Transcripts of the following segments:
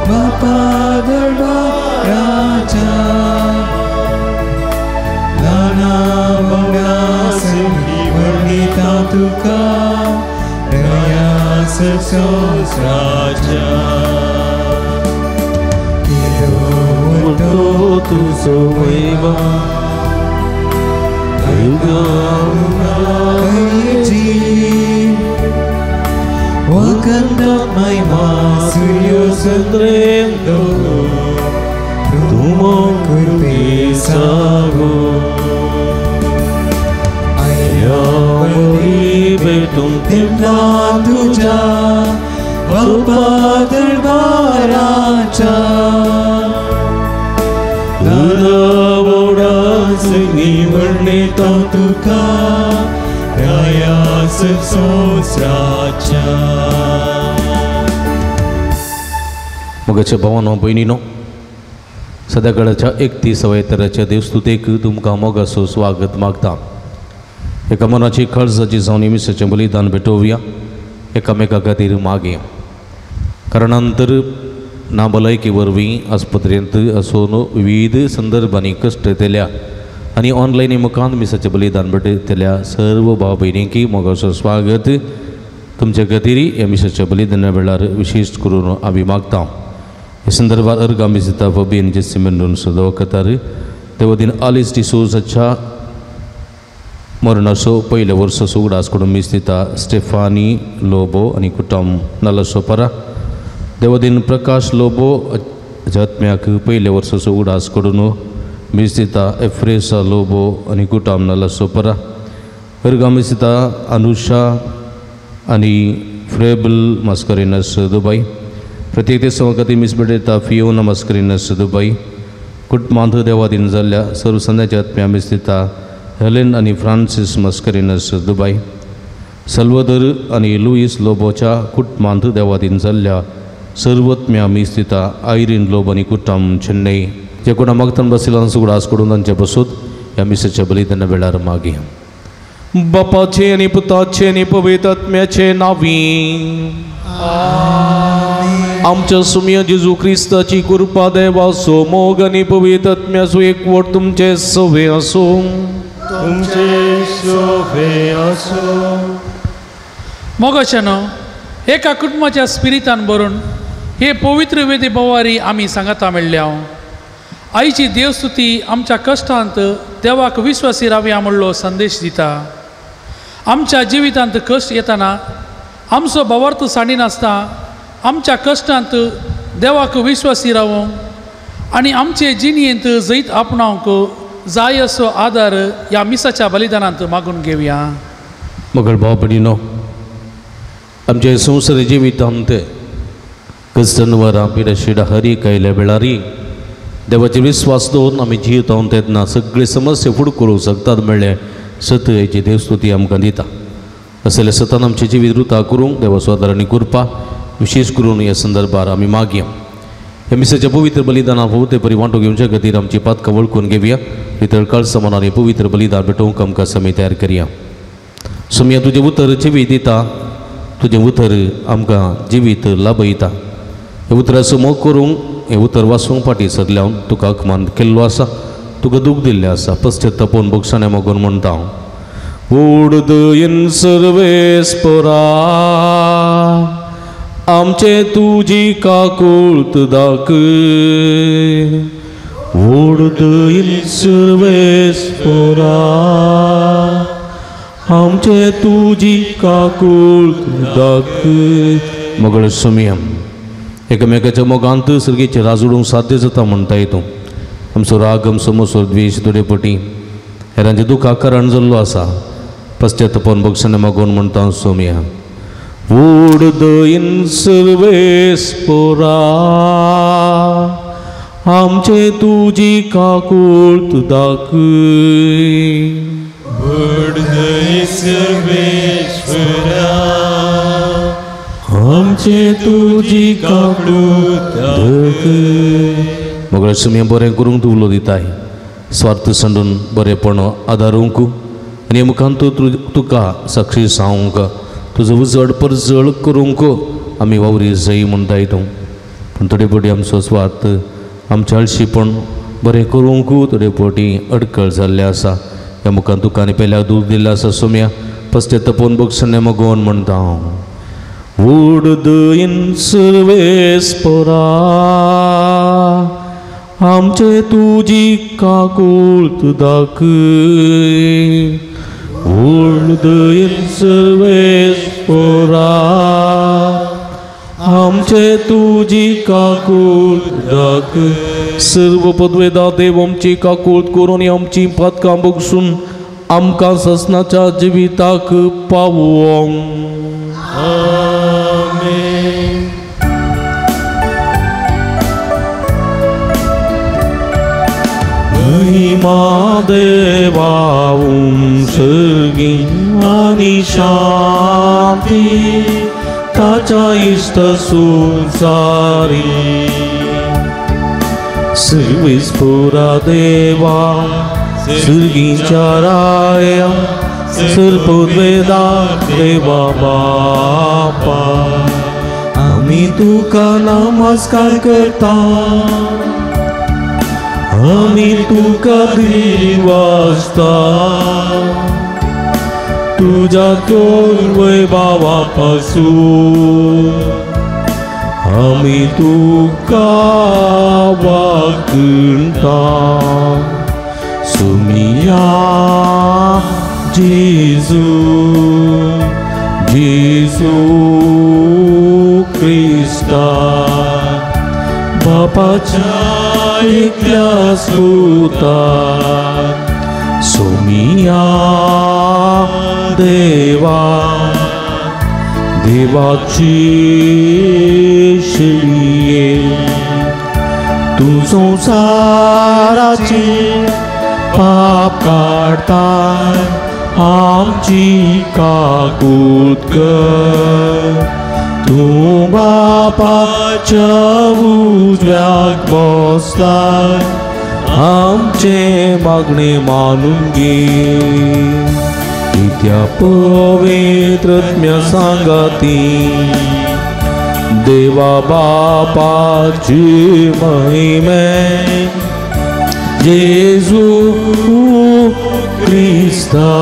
बापा दरबाराच्या ल्हाना व्हडा संगी वर्णिता तुका दयास संवसाराच्या तो तुझो वैभव तुझ्या बापा दरबाराच्या वर्णिता तुका दयास संवसाराच्या. मोगाच्या भावानो भयणीनो, सदाकाळाच्या 31 वयतराच्या देवस्तुतेक तुमकां मोगाचो स्वागत मागता. एका मनाची खळजाची जावन मिसाचें बलिदान भेटोवया, एकामेका खातीर मागया. कारणांतर ना भलायकी वरवीं आस्पत्रेंत आसून विविध संदर्भांनी कश्ट येतल्या आनी ऑनलायन मुखान मिसाचें बलिदान भेटयतल्या सर्व भाव भयणींकी मोगाचो स्वागत. तुमच्या खातीर ह्या मिसाच्या बलिदाना वेळार विशेश करून आमी मागता. ह्या संदर्भात अर्गां मिसिता फबीन जेसी मेंडून सदां वखतार देवदीन आलिस डिसोजाच्या मरणाचो पयल्या वर्साचो उगडास करून मीस दिता स्टेफानी लोबो आनी कुटुंब नालासोपरा. देवदीन प्रकाश लोबो आत्म्याक पयल्या वर्साचो उगडास करून मीस दिता एफ्रेसा लोबो आनी कुटुंब नालासोपरा. अर्गां मीस दिता अनुषा आनी फ्रेबल मास्करिनस दुबय. प्रत्येक दिसा खातीर मीस भेटयता फियोना मास्करिनस दुबय. कुटुंबांत देवादीन जाल्ल्या सर्व संद्याच्या आत्म्या मीस दिता हेलेन आनी फ्रांसीस मस्करिनस दुबय. सल्वदर आनी लुईस लोबोच्या कुटुंबांत देवादीन जाल्ल्या सर्वत्म्या मीस दिता आयरीन लोब आनी कुटुंब चेन्नई. जे कोणा मागतान बसिलान उगडास करून तांचे बसूत ह्या मिसाच्या बलिदाना वेळार मागया. बापाचे आनी पुताचे आनी पवित्र आत्म्याचे नांवी आमच्या सुम्या जेजू क्रिस्ताची कृपा देवाचो मोग आनी पवित्र आत्म्याचो एकवट तुमचे सवे आसूं. तुमचे सोवे आसूं. मोगाच्यानो एका कुटुंबाच्या स्पिरितान भरून हे पवित्र वेदी भोवारी आमी सांगाता मेळ्ळ्या. आईची देवस्तुती आमच्या कश्टांत देवाक विश्वासी रावया म्हणलो संदेश दिता. आमच्या जिवितांत कश्ट येतना आमचो भावार्थ सांडिनासतना आमच्या कश्टांत देवाक विश्वासी रावूंक आनी आमचे जिणेंत जैत आपणावंक जाय असो आदार ह्या मिसाच्या बलिदानांत मागून घेवया. मगळ भाव भयणीनो, आमच्या संवसारी जिवितांत कश्टनवरां पिडाशिडा हरी कायल्या वेळारी देवाचे विस्वास दवरून आमी जियेता तेन्ना सगळे समस्या फुड करूंक शकतात म्हळ्ळें सतयेची देवस्तुती आमकां दिता. असले सतान आमचे जिवीत रुता करूंक देवाचो आदार आनी कृपा विशेश करून ह्या संदर्भार आमी मागया. ह्या मिसाच्या पवित्र बलिदाना ते परी वांटो घेवच्या खातीर आमची पातकां वळखून घेवया. भितर काळसा मनान पवित्र बलिदान भेटोवंक आमकां समी तयार करया. सोमया तुजें उतर जिवीत दिता, तुजें उतर आमकां जिवीत लाभयता. ह्या उतराचो मोग करूंक हें उतर वाचूंक फाटीं सरल्या हांव तुका अपमान केल्लो आसा, तुका दूख दिल्लें आसा. पश्चातापून भोगसाणे मागून म्हणटा हांव. उडदयन सर्वेस्परा आमचे तुजी काकूळत दाखय. उडदयन सर्वेस्परा आमचे तुजी काकूळत दाखय. मगळ सोमया एकामेकाच्या मोगांत सर्गीचे राज उडोवंक साध्य जाता म्हणटा तूं. आमचो राग आमचो मोसो द्वेश दुडेपटी हेरांचे दुखाक कारण जाल्लो आसा. पश्चातापून भोगसाणे मागून म्हणटा सोमया. उडदयन सर्वेस्परा आमचे तुजी काकूळत दाखय. उडदय सर्वेस्परा आमचे तुजी काकूळत दाखय. मगळ सुम्या बरें करूंक तूं उलो दिताय. स्वार्थ सांडून बरेंपण आदारूंक आनी मुखान तूं तुका साक्षी सांगूंक तुजो उजळ परजळ करूंक आमी वावरी जय म्हूण दायतो. पूण थोडे फावटी आमचो स्वार्थ आमचें आळशीपण बरें करूंक थोडे फावटी अडकळ जाल्लें आसा. ह्या मुखान तुका आनी पेल्याक दूख दिल्लें आसा सोम्या पस्ते तपोवन बक्षणे मगोवन म्हणटा हांव. उडदयन सर्वेस्परा आमचे तुजी काकूळत दाखय. उडदयन सर्वेस्परा आमचे तुजी काकूळत दाखय. सर्व पदवेदा देव आमची काकूळत करून आमची पातकां बगसून आमकां ससनाच्या जिविताक पावोवंक. आमेन. महिमा देवा उंसर्गी आनी शांती ताच्या इश्ट संवसारी. सर्वेस्परा देवा सर्गीच्या राया सर्पवेदा देवा बापा आमी तुका नमस्कार करता. आमी तुका दिवासता तुज्या थोर वैभावा पासून आमी तुका वागणटा. सुमिया जेजू जेजू क्रिस्ता बापाच्या एकल्या सुता. सोमिया देवा देवाची शिळये तूं संवसाराची पाप काडटा आमची काकूत कर. तूं बापाच्या उजव्याक बसला आमचें मागणें मानून घे. इत्या पवित्र आत्म्या सांगाती देवा बापाची महिमे जेजू क्रिस्ता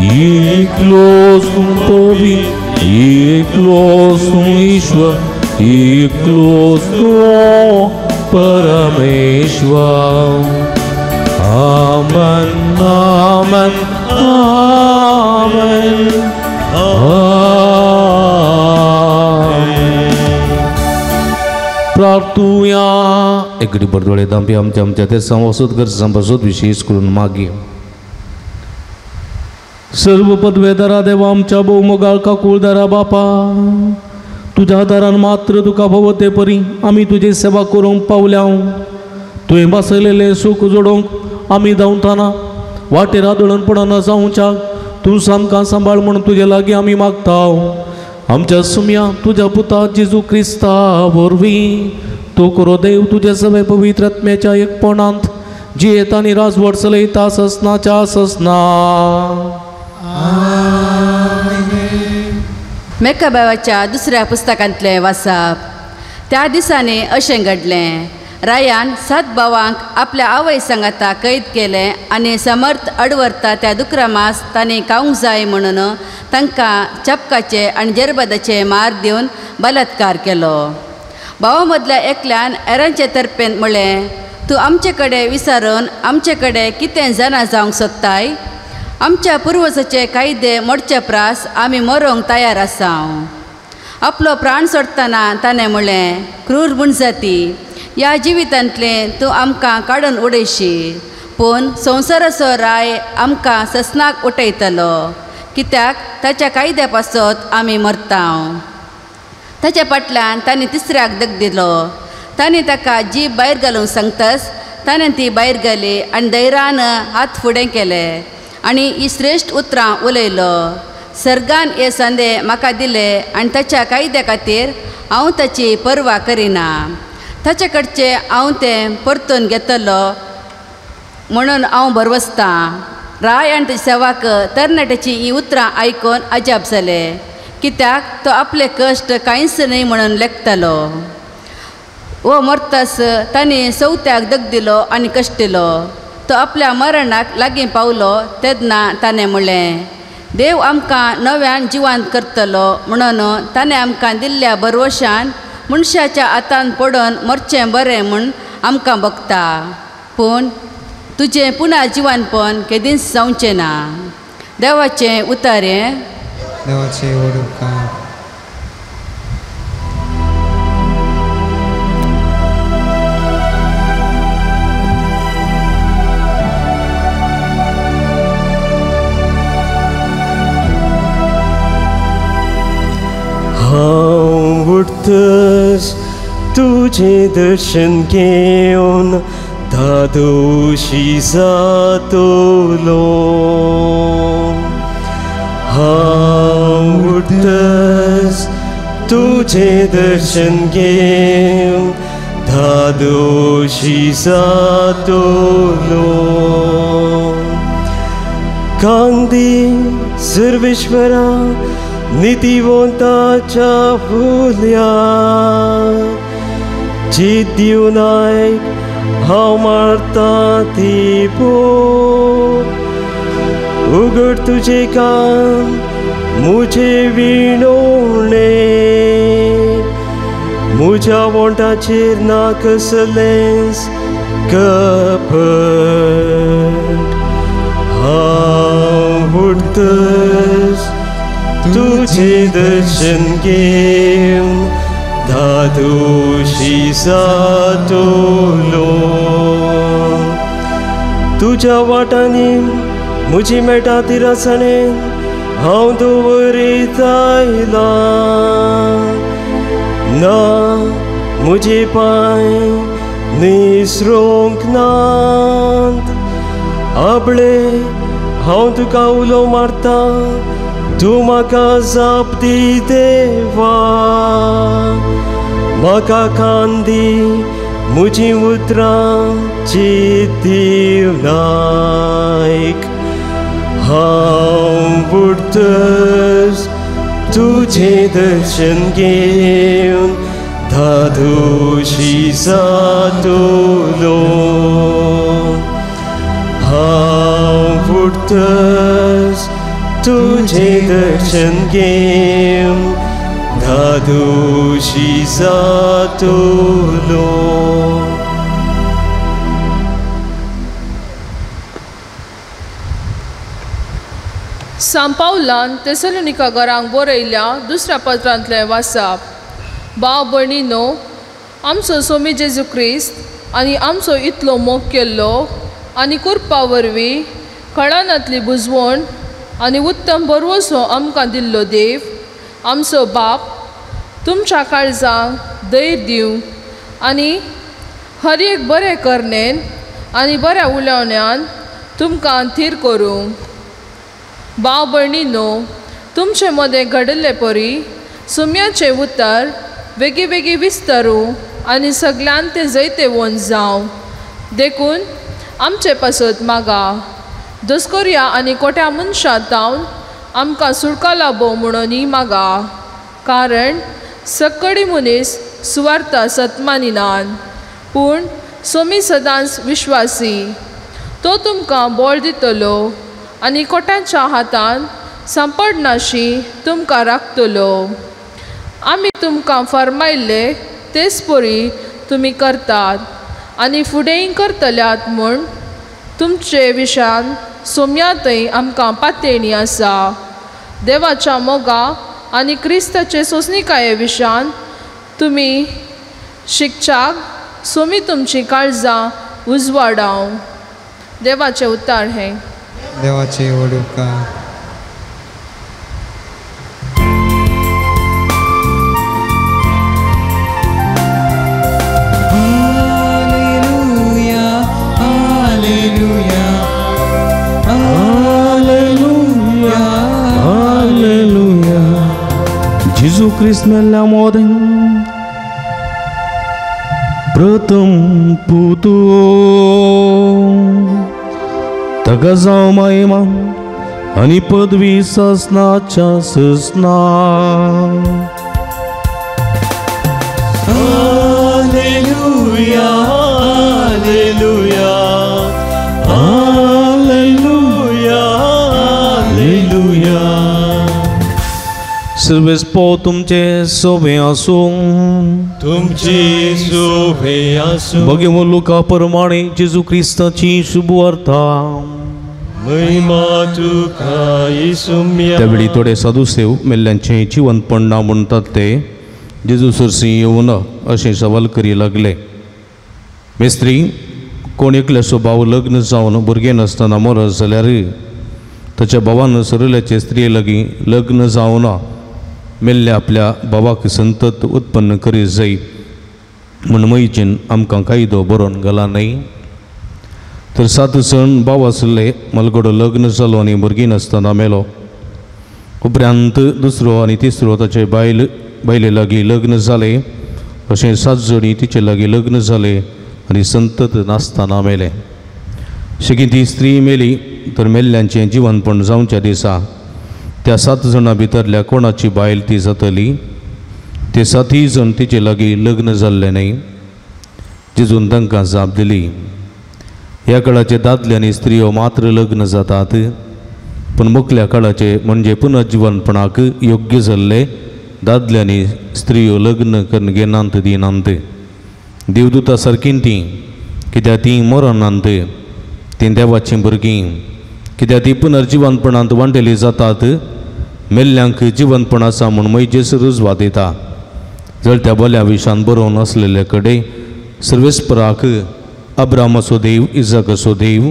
एकलोच तूं पवित्र एकलोच तूं ईश्वर एकलोच तूं परमेश्वर. आमेन आमेन आमेन आमेन. प्रार्थुया. एकडी बरदोळे दांपी आमच्या आमच्या ते संवसत गरजां पासत विशेष करून मागीर सर्व पदवेदारा देवा आमच्या भोवमोगाळ काकुळदारा बापा तुज्या दारान मात्र तुका भोव ते परी आमी तुजी सेवा करूंक पावल्या. तुवें बसयलेलें सूख जोडोवंक आमी धांवताना वाटेर आदळून पडना जावच्या तूं सामकां सांबाळ म्हूण तुजे लागीं आमी मागता. आमच्या सुम्या तुज्या पुता जेजू क्रिस्ता वरवीं तूं करो देव तुज्या सगळे पवित्र आत्म्याच्या एकपणांत जियेता आनी राजवट चलयता ससनाच्या ससना. मेकाबावाच्या दुसऱ्या पुस्तकांतलें वाचप. त्या दिसांनी अशें घडलें, रायान 7 भावांक आपल्या आवय सांगाता कैद केलें आनी समर्थ अडवरता त्या दुकरा मास तांणी खावंक जाय म्हणून तांकां चपकाचे आनी जरबदाचे मार दिवन बलात्कार केलो. भावा मदल्या एकल्यान एरांचे तर्पेन म्हळें, तूं आमचे कडेन विचारून आमचे कडेन कितें जाणा जावंक सोदताय? आमच्या पुर्वजाचे कायदे मोडचे प्रास आमी मरोंक तयार आसा. आपलो प्राण सोडटना ताणें म्हळें, क्रूर मनजाती, ह्या जिवितांतलें तूं आमकां काडून उडयशी, पूण संवसाराचो राय आमकां ससनाक उठयतलो, कित्याक ताच्या कायद्या पासत आमी मरता. ताच्या फाटल्यान ताणें तिसऱ्याक दग दिलो. ताणें ताका जीब भायर घालूंक सांगतच ताणें ती भायर घाली आनी धैर्यान हात फुडें केले आनी ही श्रेश्ठ उतरां उलयलो, सर्गान हे संदे म्हाका दिले आनी ताच्या कायद्या खातीर हांव ताची पर्वा करिना. ताचे कडचें हांव तें परतून घेतलो म्हणून हांव भरवसतां. राय आनी ताचे सेवाक तरणाट्याची ही उतरां आयकून अजाप जाले, कित्याक तो आपले कश्ट कांयच न्हय म्हणून लेखतालो. वो मरतास ताणें सवत्याक दग दिलो आनी कश्टिलो. तो आपल्या मरणाक लागीं पावलो तेन्ना ताणें म्हणलें, देव आमकां नव्यान जिवांत करतलो म्हणून ताणें आमकां दिल्ल्या भरवशान मनशाच्या हातान पडून मरचें बरें म्हूण आमकां बगता. पूण तुजें पुना जिवानपण केदींच जावचें ना. देवाचें उतर हें. देवाचें व्हड उपकार. हांव उठतस तुजें दर्शन घेवन धादोशी जातलो. हांव उठतस तुजें दर्शन घेवन धादोशी जातलो. कांदी सर्वेश्वरा नितीवंताच्या फुल्या जीत दिवन आयक हांव मारता ती पोट. उगड तुजें कान म्हजे विणोवणे, म्हज्या वोंटाचेर ना कसलेंच कपट. हांव उठतस तुजें दर्शन घेवन धादोशी जातलो. तुज्या वाटांनी म्हजी मेटा तिरासणेन हांव दवरीत आयलां. ना म्हजे पांय निसरूंक नात. आपले हांव तुका उलो मारता, तूं म्हाका जाप दी देवा. म्हाका कान दी म्हजीं उतरां चिंत दिवन आयक. हांव उठतस तुजें दर्शन घेवन धादोशी जातलो. हांव उठतस तुजें दर्शन घेवन धादोशी जातलो. सांपावलान तेसलोनिका घरांक बरयल्या दुसऱ्या पत्रांतलें वासाप. भाव भयणीनो, आमचो सोमी जेजू क्रिस्त आनी आमचो इतलो मोग केल्लो आनी कुरपा वरवीं कळानांतली बुजवण आनी उत्तम भरवसो आमकां दिल्लो देव आमचो बाप तुमच्या काळजांक धैर्य दिवं आनी हर एक बरें करणेन आनी बऱ्या उलोवण्यान तुमकां थीर करूं. भाव भयणीनो, तुमचे मदें घडिल्ले परी सुम्याचें उतर बेगी बेगी विस्तारूं आनी सगळ्यान तें जैतेवंत जावं. देखून आमचे पासत मागा दसकोरया आनी कोट्या मनशां तावन आमकां सुटका लाबो म्हणूनय मागा. कारण सक्कडी मनीस सुवार्था सतमानिनान, पूण सोमी सदांच विश्वासी. तो तुमकां बळ दितलो आनी कोट्यांच्या हातान सांपडनाशी तुमकां राखतलो. आमी तुमकां फर्मायल्ले तेच परी तुमी करतात आनी फुडेंय करतल्यात म्हूण तुमचे विशयान सोम्यांतय आमकां पातयणी आसा. देवाच्या मोगा आनी क्रिस्ताचे सोंसणिकाये विशयान तुमी शिकच्याक सोमी तुमची काळजां उजवाडाव. देवाचें उतार हें. देवाचें व्हड उपकार. जेजू क्रिस्त मेल्ल्या मोदें प्रथम पुतो तगा जावं महिमा आनी पदवी सासनाच्या ससना. Hallelujah, hallelujah, hallelujah, hallelujah. सर्वेस्पो तुमचे सोबे आसूं. तुमचे सोबे आसूं. भगवंत लुका प्रमाणे जेजू क्रिस्ताची शुभवार्ता. महिमा तुका येसुम्या. त्यावेळी थोडे साधुसेव मेल्ल्यांचें जिवंतपण ना म्हणटात ते जेजू सरशी येवन अशें सवाल करी लागले. मेस्त्री, कोण एकल्याचो भाव लग्न जावन भुरगें नासतना मरत जाल्यार ताच्या भावान सरिल्ल्याचे स्त्रिये लागीं लग्न जावन मेल्ल्या आपल्या भावाक संतत उत्पन्न करीत जाय म्हूण मयचेन आमकां कायदो बरोवन घाला न्हय. तर सात जाण भाव आशिल्ले, मलगडो लग्न जालो आनी भुरगीं नासतना मेलो. उपरांत दुसरो आनी तिसरो ताचे बायले लागीं लग्न जाले. अशें सात जणी तिचे लागीं लग्न जाले आनी संतत नासतना मेले. शेकी ती स्त्री मेली तर मेल्ल्यांचें जिवनपण जावच्या दिसा त्या सात जाणां भितरल्या कोणाची बायल ती जातली? ते सातूय जाण तिचे लागीं लग्न जाल्ले न्हय. जेजून तांकां जाप दिली, ह्या काळाचे दादले आनी स्त्रियो मात्र लग्न जातात, पूण मुखल्या काळाचे म्हणजे पुनर्जिवनपणाक योग्य जाल्ले दादले आनी स्त्रियो लग्न करून घेनात दिनात. देवदूता सारकीं तीं, कित्याक तीं मरनात, तीं देवाचीं भुरगीं, कित्याक तीं पुनर्जिवनपणांत वांटेली जातात. मेल्ल्यांक जिवनपण आसा म्हूण मयजेस रुजवात दिता. जळत्या बल्या विशान बरोवन आसलेले कडेन सर्वेस्पराक अब्रामाचो देव, इजाकाचो देव,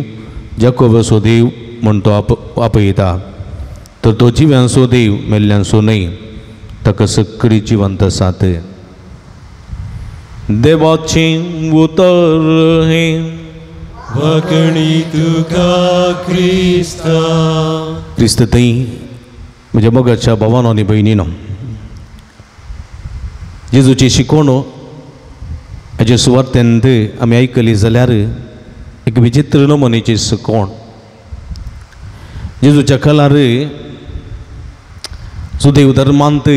जाकोबाचो देव म्हूण तो आपयता. तर तो जिव्यांचो देव, मेल्ल्यांचो न्हय. ताका सगळीं जिवंत आसात. देवाचें उतर हें. वाकणी तुका क्रिस्ता. क्रिस्त थंय म्हज्या मोगाच्या भावानो आनी भयणीनो, जेजूची शिकवण हाजे सुवार्तेंत आमी आयकली जाल्यार एक विचित्र नमुनेची शिकवण. जेजूच्या कलार सुदैव धर्मांत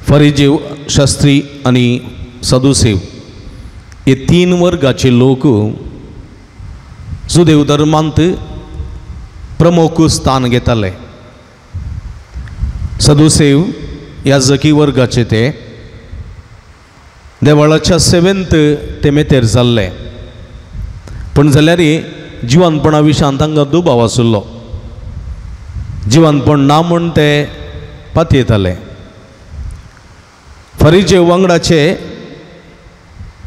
फरिजीव, शास्त्री आनी साधुसेव हे तीन वर्गाचे लोक सुदैव धर्मांत प्रमुख स्थान घेताले. सदुसेव याजकी वर्गाचे ते देवळाच्या सेवेंत ते मेतेर जाल्ले, पूण जाल्यार जिवनपणा विशयान तांकां दुबाव आशिल्लो. जिवनपण ना म्हूण ते पातयेताले. फरिजे वांगडाचे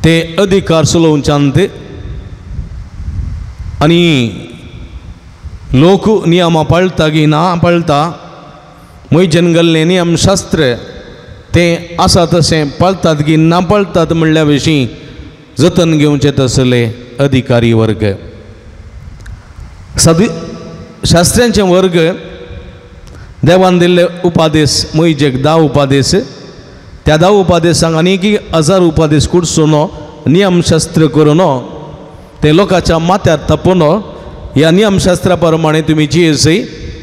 ते अधिकार चलोवच्यांत आनी लोक नियमां पाळटा की ना पाळटा, मैजन घाल्लें नियमशास्त्र तें आसा तशें पाळटात की ना पाळटात म्हणल्या विशीं जतन घेवचें तसले अधिकारी वर्ग. साधू शास्त्र्यांचे वर्ग देवान दिल्ले उपादेश, मैजेक 10 उपादेश, त्या 10 उपादेशांक आनी एक 1000 उपादेश कुडसून नियमशास्त्र करून ते लोकांच्या माथ्यार थपून ह्या नियमशास्त्रा प्रमाणे तुमी जियेसय,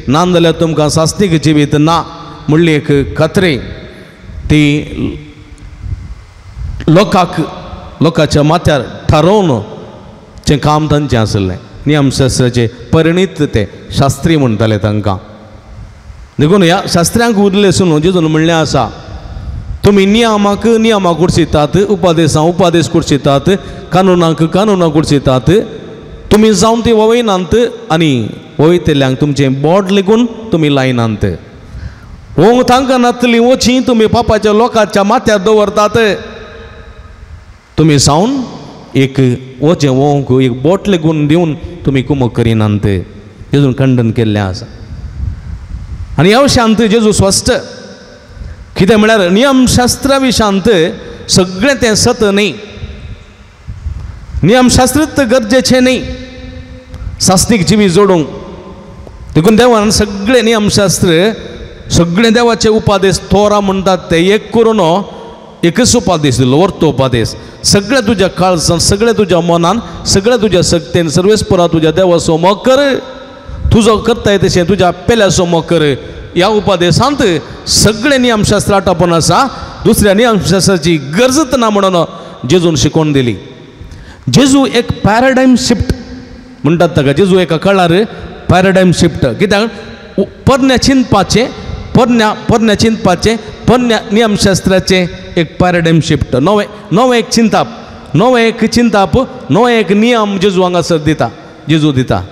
ना जाल्यार तुमकां सासणीक जिवीत ना म्हणली एक खात्री ती लोकांक लोकांच्या माथ्यार थारोवन जें काम तांचें आशिल्लें. नियमशास्त्राचे परिणीत ते शास्त्री म्हणटाले तांकां. देखून ह्या शास्त्र्यांक उरले सुन जेजून म्हणलें आसा, तुमी नियमाक नियमां कुर्सितात, उपादेसां उपादेस कुर्सितात, कानुनाक कानुनां कुर्सितात, तुमी जावन ती वळयनात आनी वळयतल्यांक तुमचें बोट लेगून तुमी लायनात. वोंग तांकां नातली वची तुमी पापाच्या लोकांच्या माथ्यार दवरतात. तुमी जावन एक वचें वोंक एक बोट लेगून दिवन तुमी कुमक करिनात. जेजून खंडन केल्लें आसा. आनी ह्या विशयांत जेजू स्पश्ट कितें म्हळ्यार नियमशास्त्रा विशयांत सगळें तें सत न्ही, नियमशास्त्रच गरजेचें न्ही सासणीक जिवी जोडूंक. देखून देवान सगळें नियमशास्त्र सगळें देवाचे उपादेश तोरा म्हणटात ते एक करून एकच उपादेश दिलो, वर्तो उपादेश. सगळें तुज्या काळजान, सगळें तुज्या मनान, सगळें तुज्या शक्तेन सर्वेस्परा तुज्या देवाचो मोग कर, तुजो करताय तशें तुज्या पेल्याचो मोग कर. ह्या उपदेशांत सगळे नियमशास्त्र आटापून आसा. दुसऱ्या नियमशास्त्राची गरजच ना म्हणून जेजून शिकोवन दिली. जेजू एक पॅराडायम शिफ्ट म्हणटात ताका. जेजू एका काळार पॅराडायम शिफ्ट कित्याक पोरण्या चिंतपाचें पोरण्या चिंतपाचें पोरण्या नियमशास्त्राचें एक पॅराडायम शिफ्ट, नवें नवें एक चिंताप, नवें एक चिंताप, नवें एक नियम जेजू हांगासर दिता. जेजू दिता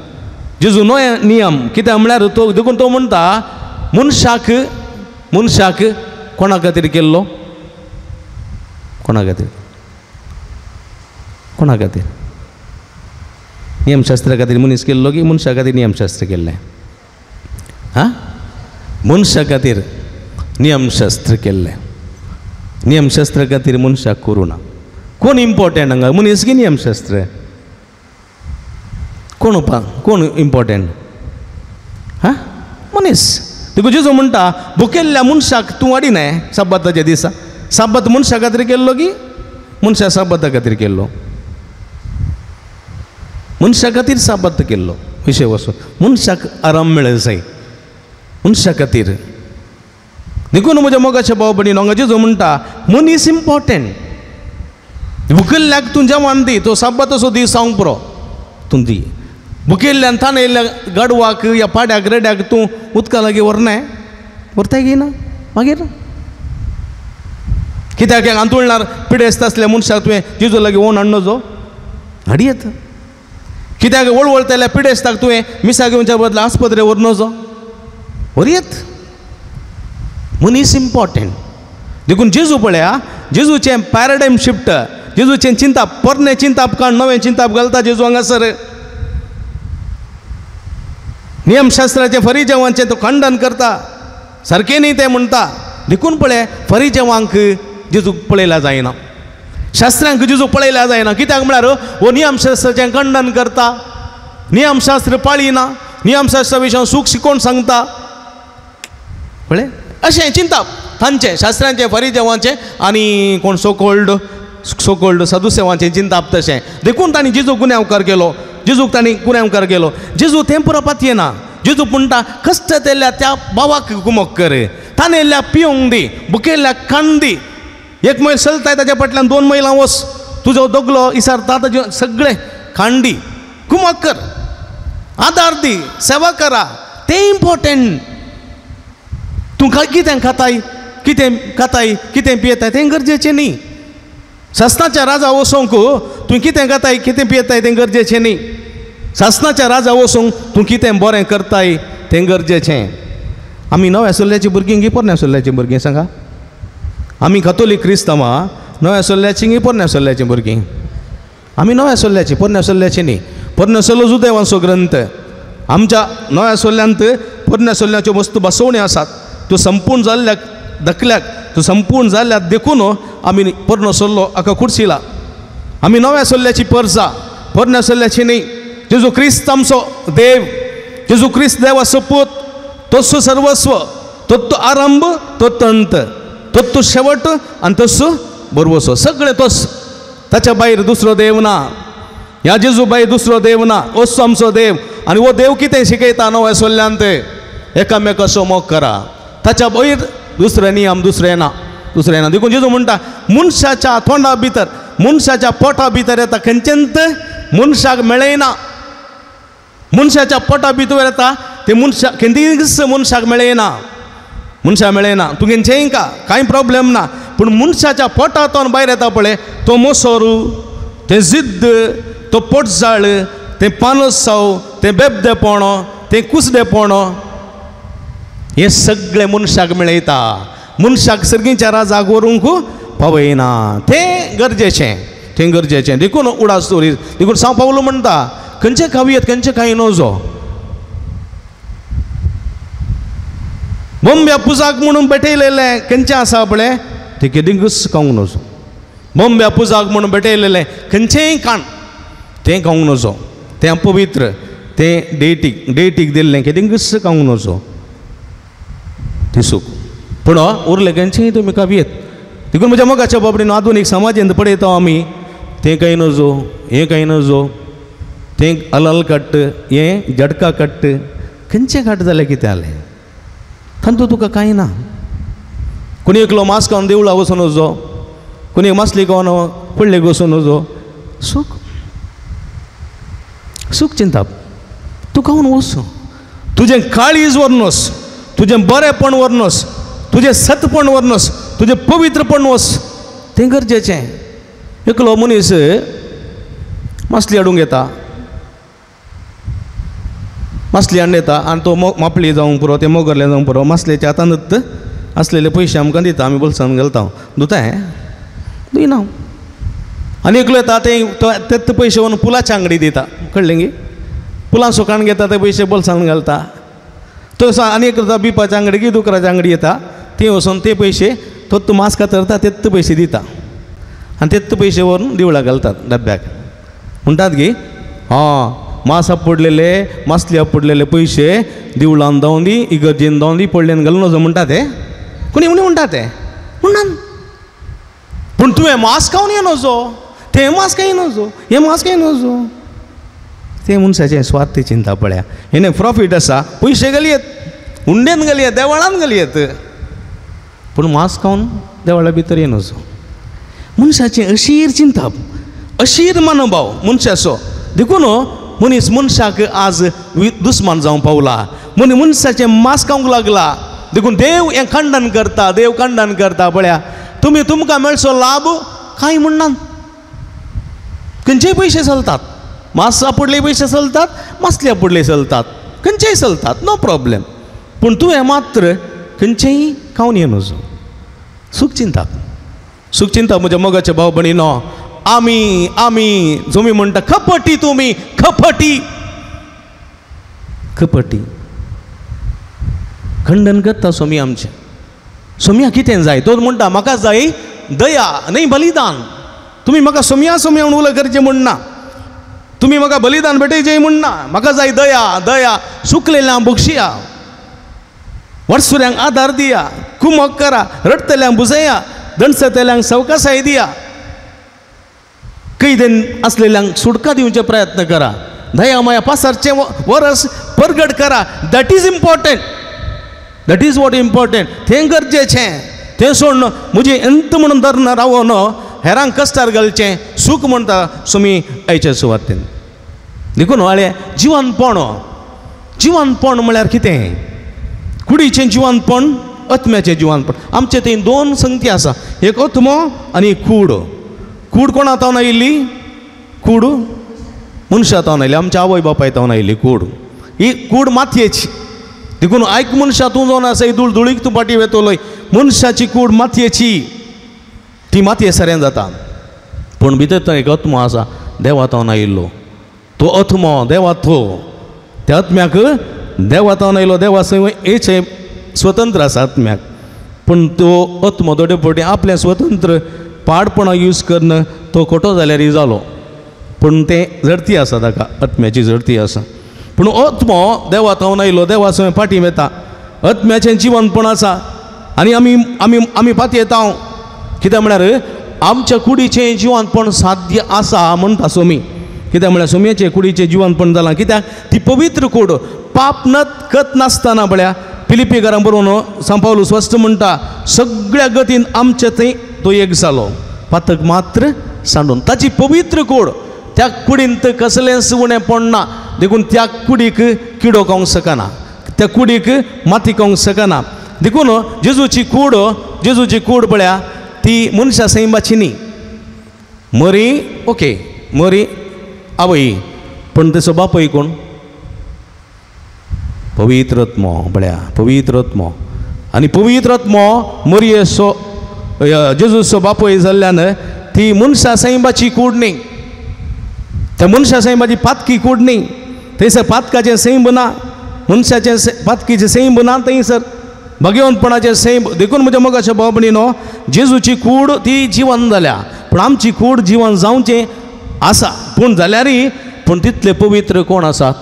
जेजू नवे नियम कित्याक म्हळ्यार तो देखून तो म्हणटा मनशाक मनशाक कोणा खातीर केल्लो? कोणा खातीर? कोणा खातीर? नियमशास्त्रा खातीर मनीस केल्लो की मनशा खातीर नियमशास्त्र केल्लें? हां, मनशा खातीर नियमशास्त्र केल्लें. नियमशास्त्रा खातीर मनशाक करूं ना. कोण इम्पॉर्टंट हांगा, मनीस की नियमशास्त्र? कोण कोण इम्पॉर्टंट? हां, मनीस. देखून जेजू म्हणटा भुकेल्ल्या मनशाक तूं वाडिनाय साबाताच्या दिसा. साबात मनशा खातीर केल्लो की मनशा साबाता खातीर केल्लो? मनशा खातीर साबात केल्लो. विशय वचो मनशाक आराम मेळ जाय मनशा खातीर. देखून म्हज्या मोगाच्या भाव भयणीनो हांगा जेजू म्हणटा मनीस इम्पॉर्टंट. भुकेल्ल्याक तूं जेवण दी, तो साबाताचो दीस जावंक पुरो तूं दी. भुकेल्ल्यान ताणें गाडवाक या पाड्याक रेड्याक तूं उदका लागीं व्हरनाय, व्हरताय की ना? मागीर कित्याक आंतुळणार पिडेस्त आसल्या मनशाक तुवें जेजू लागीं ओन हाडनो जो हाडयेत. कित्याक वळवळतल्या पिडेस्ताक तुवें मिसा घेवच्या बदला आस्पत्रे व्हरनो जो व्हरयेत. मनीस इम्पॉर्टंट. देखून जेजू पळया जेजूचें पॅराडायम शिफ्ट, जेजूचें चिंताप, पोरणें चिंताप काड नवें चिंताप घालता जेजू हांगासर. नियमशास्त्राचें फरिजेवांचें तो खंडन करता, सारकें न्ही तें म्हणटा. देखून पळय फरिजेवांक जेजू पळयल्या जायना, शास्त्रांक जेजू पळयल्या जायना. कित्याक म्हळ्यार हो नियमशास्त्राचें खंडन करता, नियमशास्त्र पाळिना, नियमशास्त्रा विशयान सूख शिकोवन सांगता. पळय अशें चिंताप तांचें, शास्त्रांचें, फरिजेवांचें आनी कोण सोकोल्ड सोकोल्ड सदुसेवांचें चिंताप तशें. देखून तांणी जेजू गुन्यांवकार केलो, जेजूक तांणी गुन्यांवकार केलो. जेजू तें पुरोपात येना. जेजू म्हणटा कश्ट केल्ल्या त्या भावाक कुमक कर, ताणेल्ल्या पिवंक दी, भुकेल्ल्याक खाण दी. एक मैल चलताय ताच्या फाटल्यान 2 मैलां वच, तुजो दोगलो इसारता ताजें सगळें खाण दी, कुमक कर, आदार दी, सेवा करा. तें इम्पॉर्टंट. तूं कितें खाताय, कितें खाताय, कितें पियेताय तें गरजेचें न्ही. सासणाच्या राजा वचोंक तूं कितें खाताय, कितें पियेताय तें गरजेचें न्ही. सासणाच्या राजा वचोंक तूं कितें बरें करताय तें गरजेचें. आमी नव्या सोल्ल्याचीं भुरगीं गी पोरण्या सोल्ल्याचीं भुरगीं सांगा? आमी कथोलीक क्रिस्तांवां नव्या सोल्ल्याचीं गी पोरण्या सोल्ल्याचीं भुरगीं? आमी नव्या सोल्ल्याचीं, पोरण्या सोल्ल्याचीं न्ही. पोरण्या सोल्लो जुदेवांचो ग्रंथ. आमच्या नव्या सोल्ल्यांत पोरण्या सोल्ल्याच्यो वस्तू बसोवण्यो आसात. त्यो संपूर्ण जाल्ल्याक धकल्याक, त्यो संपूर्ण जाल्ल्याक देखून आमी पोरनो सोल्लो हाका कुर्सिला. आमी नव्या सोल्ल्याची परजा, पोरण्या सोल्ल्याची न्ही. जेजू क्रिस्त आमचो देव, जेजू क्रिस्त देवाचो पूत, तोच सर्वस्व, तोच आरंभ, तोच अंत, तोच शेवट आनी तोच बरवसो. सगळें तोच, ताच्या भायर दुसरो देव ना. ह्या जेजू भायर दुसरो देव ना. असो आमचो देव. आनी हो देव कितें शिकयता नव्या सोल्ल्यांत? एकामेकाचो मोग करा. ताच्या भायर दुसरें नियम दुसरें ना, दुसरें ना. देखून जेजू म्हणटा मनशाच्या तोंडा भितर, मनशाच्या पोटा भितर येता खंयचेंत मनशाक मेळयना. मनशाच्या पोटा भितर येता ते मनशा खंयच मनशाक मेळयना, मनशाक मेळयना. तूं खंयचेंय का कांय प्रॉब्लेम ना, पूण मनशाच्या पोटांतून भायर येता पळय तो मोसोर, तें जिद्द, तो पोटजाळ, तें पानसाव, तें बेबदेपण, तें कुसडेपण, हें सगळें मनशाक मेळयता. मनशाक सर्गीच्या राजाक व्हरूंक पावयना. तें गरजेचें, तें गरजेचें. देखून उडास दवरी. देखून सांव पावलो म्हणटा खंयचें खावयेत, खंयचें खाय नजो. बोंब्या पुजाक म्हणून भेटयलेलें खंयचें आसा पळय तें केदींकूच खावंक नजो. बोंब्या पुजाक म्हणून भेटयलेलें खंयचेंय खाण तें खावंक नजो. तें अपवित्र, तें डेटीक डेटीक दिल्लें केदींकूच खावंक नजो तें सूख. पूण उरलें खंयचेंय तुमी खावयेत. देखून म्हज्या मोगाच्या बाबडीन आधुनीक समाजांत पळयता आमी तें कांय नजो, हें कांय नजो, तें हलाल कट्ट, हें झटका कट्ट, खंयचें घाट जालें कितें जालें तांतूं तुका कांय ना. कोणी एकलो मास्क खावन देवळा वचून वचो, कोणी मासली खावन पडलेक वचून वचो, सूख सूख चिंताप तूं खावन वचूं. तुजें काळीज व्हरनोस, तुजें बरेंपण व्हरनोस, तुजें सतपण व्हरनोस, तुजें पवित्रपण वच, तें गरजेचें. एकलो मनीस मासली हाडूंक येता, मासली हाडून येता आनी तो मापली जावंक पुरो, तें मोगरलें जावंक पुरो, मासलेच्या हातानूच आसलेले पयशे आमकां दिता, आमी बोल्सान घालता, धुता हें दिना. आनी एकलो येता तें तेच पयशे व्हरून पुलाच्या आंगडी दिता, कळ्ळें गी, पुलां सुकान घेता ते पयशे बोल्सान घालता. तो आनी एक येता बिपाच्या आंगडी की दुकराच्या आंगडी येता, थंय वचून ते पयशे तो मास्क कातरता, तेच पयशे दिता आनी तेच पयशे व्हरून देवळाक घालतात डब्याक. म्हणटात गी हां मास आपडलेले मासली आपडलेले पयशे देवळान धांवन दी, इगर्जेन धांवन दी, पडल्यान घालून वचो म्हणटा ते कोणी कोणी म्हणटा ते म्हणटात. पूण तुवें मास्क खावन येनोचो, तें मास्क येनोचो, हें मास्क येनोचो, तें मनशाचें स्वार्थ चिंता पळया. हेणें प्रॉफीट आसा, पयशे घालयेत, हुंडेन घालयेत, देवळान घालयेत, पूण मास्क खावन देवळा भितर येनोचो. मनशाचें अशीर चिंताप, अशीर मनोभाव मनशाचो. देखून मनीस मनशाक आज दुस्मान जावंक पावला, मनीस मनशाचें मास्क खावंक लागला. देखून देव हें खंडन करता, देव खंडन करता. पळया तुमी तुमकां मेळचो लाभ कांय म्हणनात, खंयचेय पयशे चलतात, मास आपुडले पयशे चलतात, मासले आपुडले चलतात, खंयचेय चलतात, नो प्रॉब्लेम. पूण तुवें मात्र खंयचेय खावन येनोचो. सूख चिंता, सूख चिंता म्हज्या मोगाचे भाव भयणीनो. आमी आमी जोमी म्हणटा खपटी, तुमी खपटी, खपटी खंडन करता सोमी आमचें. सोमया कितें जाय? तो म्हणटा म्हाका जाय दया न्हय बलिदान. तुमी म्हाका सोमया सोमया म्हणून उलो करचें म्हणना, तुमी म्हाका बलिदान भेटयचें म्हणना, म्हाका जाय दया दया. सुकलेल्यांक बक्षिया, वर्सुऱ्यांक आदार दिया, कुमक करा, रडटल्यांक बुजया, दणसतल्यांक सवकासाय दिया, कैदेन आसलेल्यांक सुटका दिवचे प्रयत्न करा, दया माया पासारचें वरस परगट करा. That is important, that is what important. तें गरजेचें. तें सोडून म्हजें एंत म्हणून धरून रावोन हेरांक कश्टार घालचें सूख म्हणटा सुमी आयचे सुवातेन. देखून वाळे जिवनपण, जिवनपण म्हळ्यार कितें? कुडीचें जिवनपण, आत्म्याचें जिवनपण. आमचे थंय दोन संगती आसा, एक आत्मो आनी एक कूड. कूड कोणा तावन आयिल्ली? कूड मनशा तावन आयिल्ली, आमच्या आवय बापाय तावन आयिल्ली कूड. ही कूड मातयेची. देखून आयक मनशा तूं जावन आसा धूळ धुळीक तूं फाटीं वेतलोय. मनशाची कूड मातयेची, ती मातये सऱ्यान जाता. पूण भितर तो एक आत्मो आसा, देवा तावन आयिल्लो. तो आत्मो देवा, तो त्या आत्म्याक देवा तावन आयलो, देवा हेचें स्वतंत्र आसा आत्म्याक. पूण तो आत्मो थोडे फावटी आपलें स्वतंत्र पाडपणां यूज करून तो खोटो जाल्यार जालो. पूण तें जडती आसा ताका, आत्म्याची जडती आसा. पूण आत्मो देवा तावन आयलो, देवा सय फाटीं वेता, आत्म्याचें जिवनपण आसा. आनी आमी आमी आमी फाटीं येता. कित्याक म्हळ्यार आमच्या कुडीचें जिवनपण साध्य आसा म्हणटा सोमी. कित्याक म्हळ्यार सोमयाचें कुडीचें जिवनपण जालां. कित्याक ती पवित्र कूड, पाप न कत नासतना. पळया फिलिपी घरां बरोवन सांपावलू स्पश्ट म्हणटा, सगळ्या गतीन आमचे थंय तो एक जालो, पातक मात्र सांडून. ताची पवित्र कूड, त्या कुडींत कसलेंच उणें पडना. देखून त्या कुडीक किडो खावंक शकना, त्या कुडीक माती खावंक शकना. देखून जेजूची कूड, जेजूची कूड पळया ती मनशा सैमाची न्ही. मरी ओके, मरी आवय, पूण तेचो बापूय कोण? पवित्र आत्मो. पळया पवित्र आत्मो. आनी पवित्र आत्मो मरयेचो जेजूचो बापूय जाल्ल्यान ती मनशा सैमाची कूड न्ही, त्या मनशा सैमाची पातकी कूड न्ही. थंयसर पातकाचें सैम ना, मनशाचें पातकीचें सैम ना, थंयसर भगवंतपणाचें सैम. देखून म्हज्या मोगाच्या भाव भयणीनो, जेजूची कूड ती जिवन जाल्या, पूण आमची कूड जिवन जावचें आसा. पूण जाल्यारय पूण तितले पवित्र कोण आसा?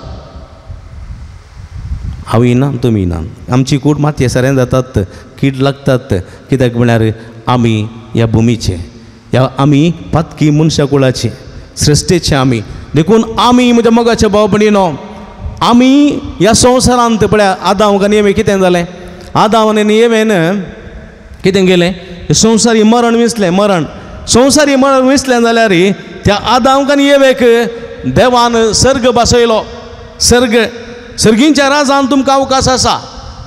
हांवूय ना, तुमी ना. आमची कूड मातये सऱ्यान जातात, कीड लागतात. कित्याक म्हळ्यार आमी ह्या भुमीचे, ह्या आमी पातकी मनशा कुळाचे, सृश्टेचे आमी. देखून आमी म्हज्या मोगाच्या भाव भयणीनो आमी ह्या संवसारांत पळया आदांव आनी एवे कितें जालें, आदांव आनी एवेन कितें केलें, संवसारी मरण विसलें, मरण संवसारी मरण विसलें जाल्यार त्या आदांक आनी एवेक देवान सर्ग बसयलो. सर्ग सर्गींच्या राजान तुमकां अवकाश आसा,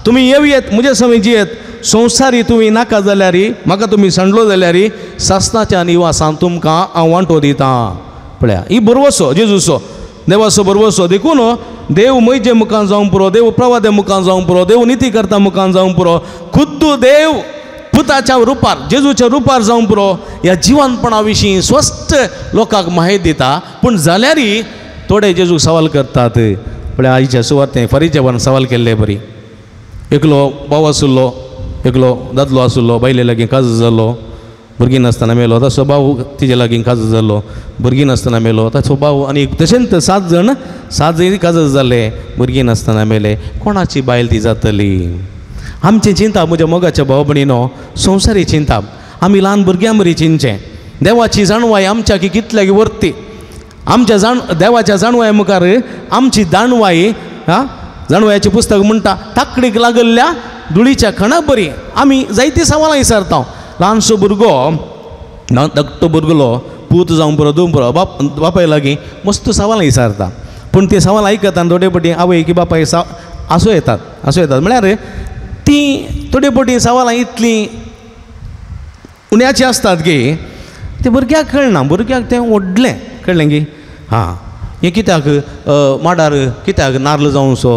तुमी येवयेत म्हजे समेत जियेत, संवसारी तुमी नाका जाल्यार म्हाका तुमी सांडलो जाल्यार सासणाच्या निवासान तुमकां हांव वांटो दितां. पळया ही भरवसो जेजूचो, देवाचो भरवसो. देखून देव म्हजे मुखान जावंक पुरो, देव प्रवादे मुखान जावंक पुरो, देव निती करता मुखान जावंक पुरो, खुद्द देव पुताच्या रुपार जेजूच्या रुपार जावंक पुरो ह्या जिवनपणा विशीं स्वस्थ लोकांक म्हायती दिता. पूण जाल्यार थोडे जेजूक सवाल करतात. पळय आयच्या सुवातें फारीच्या वान सवाल केल्ले बरी, एकलो भाव आशिल्लो, एकलो दादलो आशिल्लो, बायले लागीं काजू जालो, भुरगीं नासतना मेलो, ताचो भाव तिजे लागीं काजू जालो, भुरगीं नासतना मेलो, ताचो भाव आनी तशेंच सात जाण काजू जाले, भुरगीं नासतना मेले, कोणाची बायल ती जातली? आमचें चिंता म्हज्या मोगाच्या भाव भयणीनो संवसारी चिंता, आमी ल्हान भुरग्यां बरी चिंतचें. देवाची जाणवाय आमच्या की कितल्याक वरती, आमच्या जाण देवाच्या जाणवाय मुखार आमची जाणवाय, हा जाणवायाचें पुस्तक म्हणटा ताकडीक लागल्ल्या धुळीच्या खणा बरी. आमी जायतीं सवालां विचारता. ल्हानसो भुरगो, धाकटो भुरगलो पूत जावं पुरो धूव पुरो बाप बापाय लागीं मस्त सवालां विचारता. पूण तीं सवालां आयकता थोडे पटी आवय की बापाय आसूं येतात, आसूं येतात म्हळ्यार तीं थोडे पटी सवालां इतलीं उण्याचीं आसतात की तें भुरग्याक कळना, भुरग्याक तें व्हडलें कळ्ळें की हां हें कित्याक माडार कित्याक नार्ल जावंसो,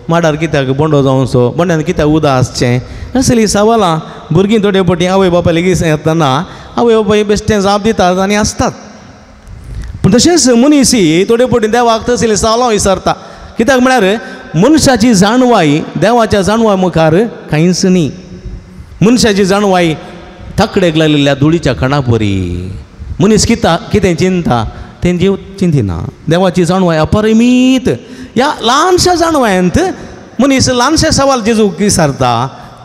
माडार कित्याक बोंडो जावंसो, बोंड्यान कित्याक उदक आसचें, असलीं सवालां भुरगीं थोडे पटी आवय बापाय लेगीत येतना आवय बापाय बेश्टें जाप दितात आनी आसतात. पूण तशेंच मनीस थोडे पटी देवाक तसलीं सवालां विचारता. कित्याक म्हळ्यार मनशाची जाणवाय देवाच्या जाणवाय मुखार कांयच न्ही. मनशाची जाणवाय ताकडेक लायिल्ल्या धुळीच्या खणा परी. मनीस कितें चिंता तें जीव चिंतिना. देवाची जाणवाय अपरिमीत. ह्या ल्हानशा जाणवायंत मनीस ल्हानशे सवाल जेजूक विचारता.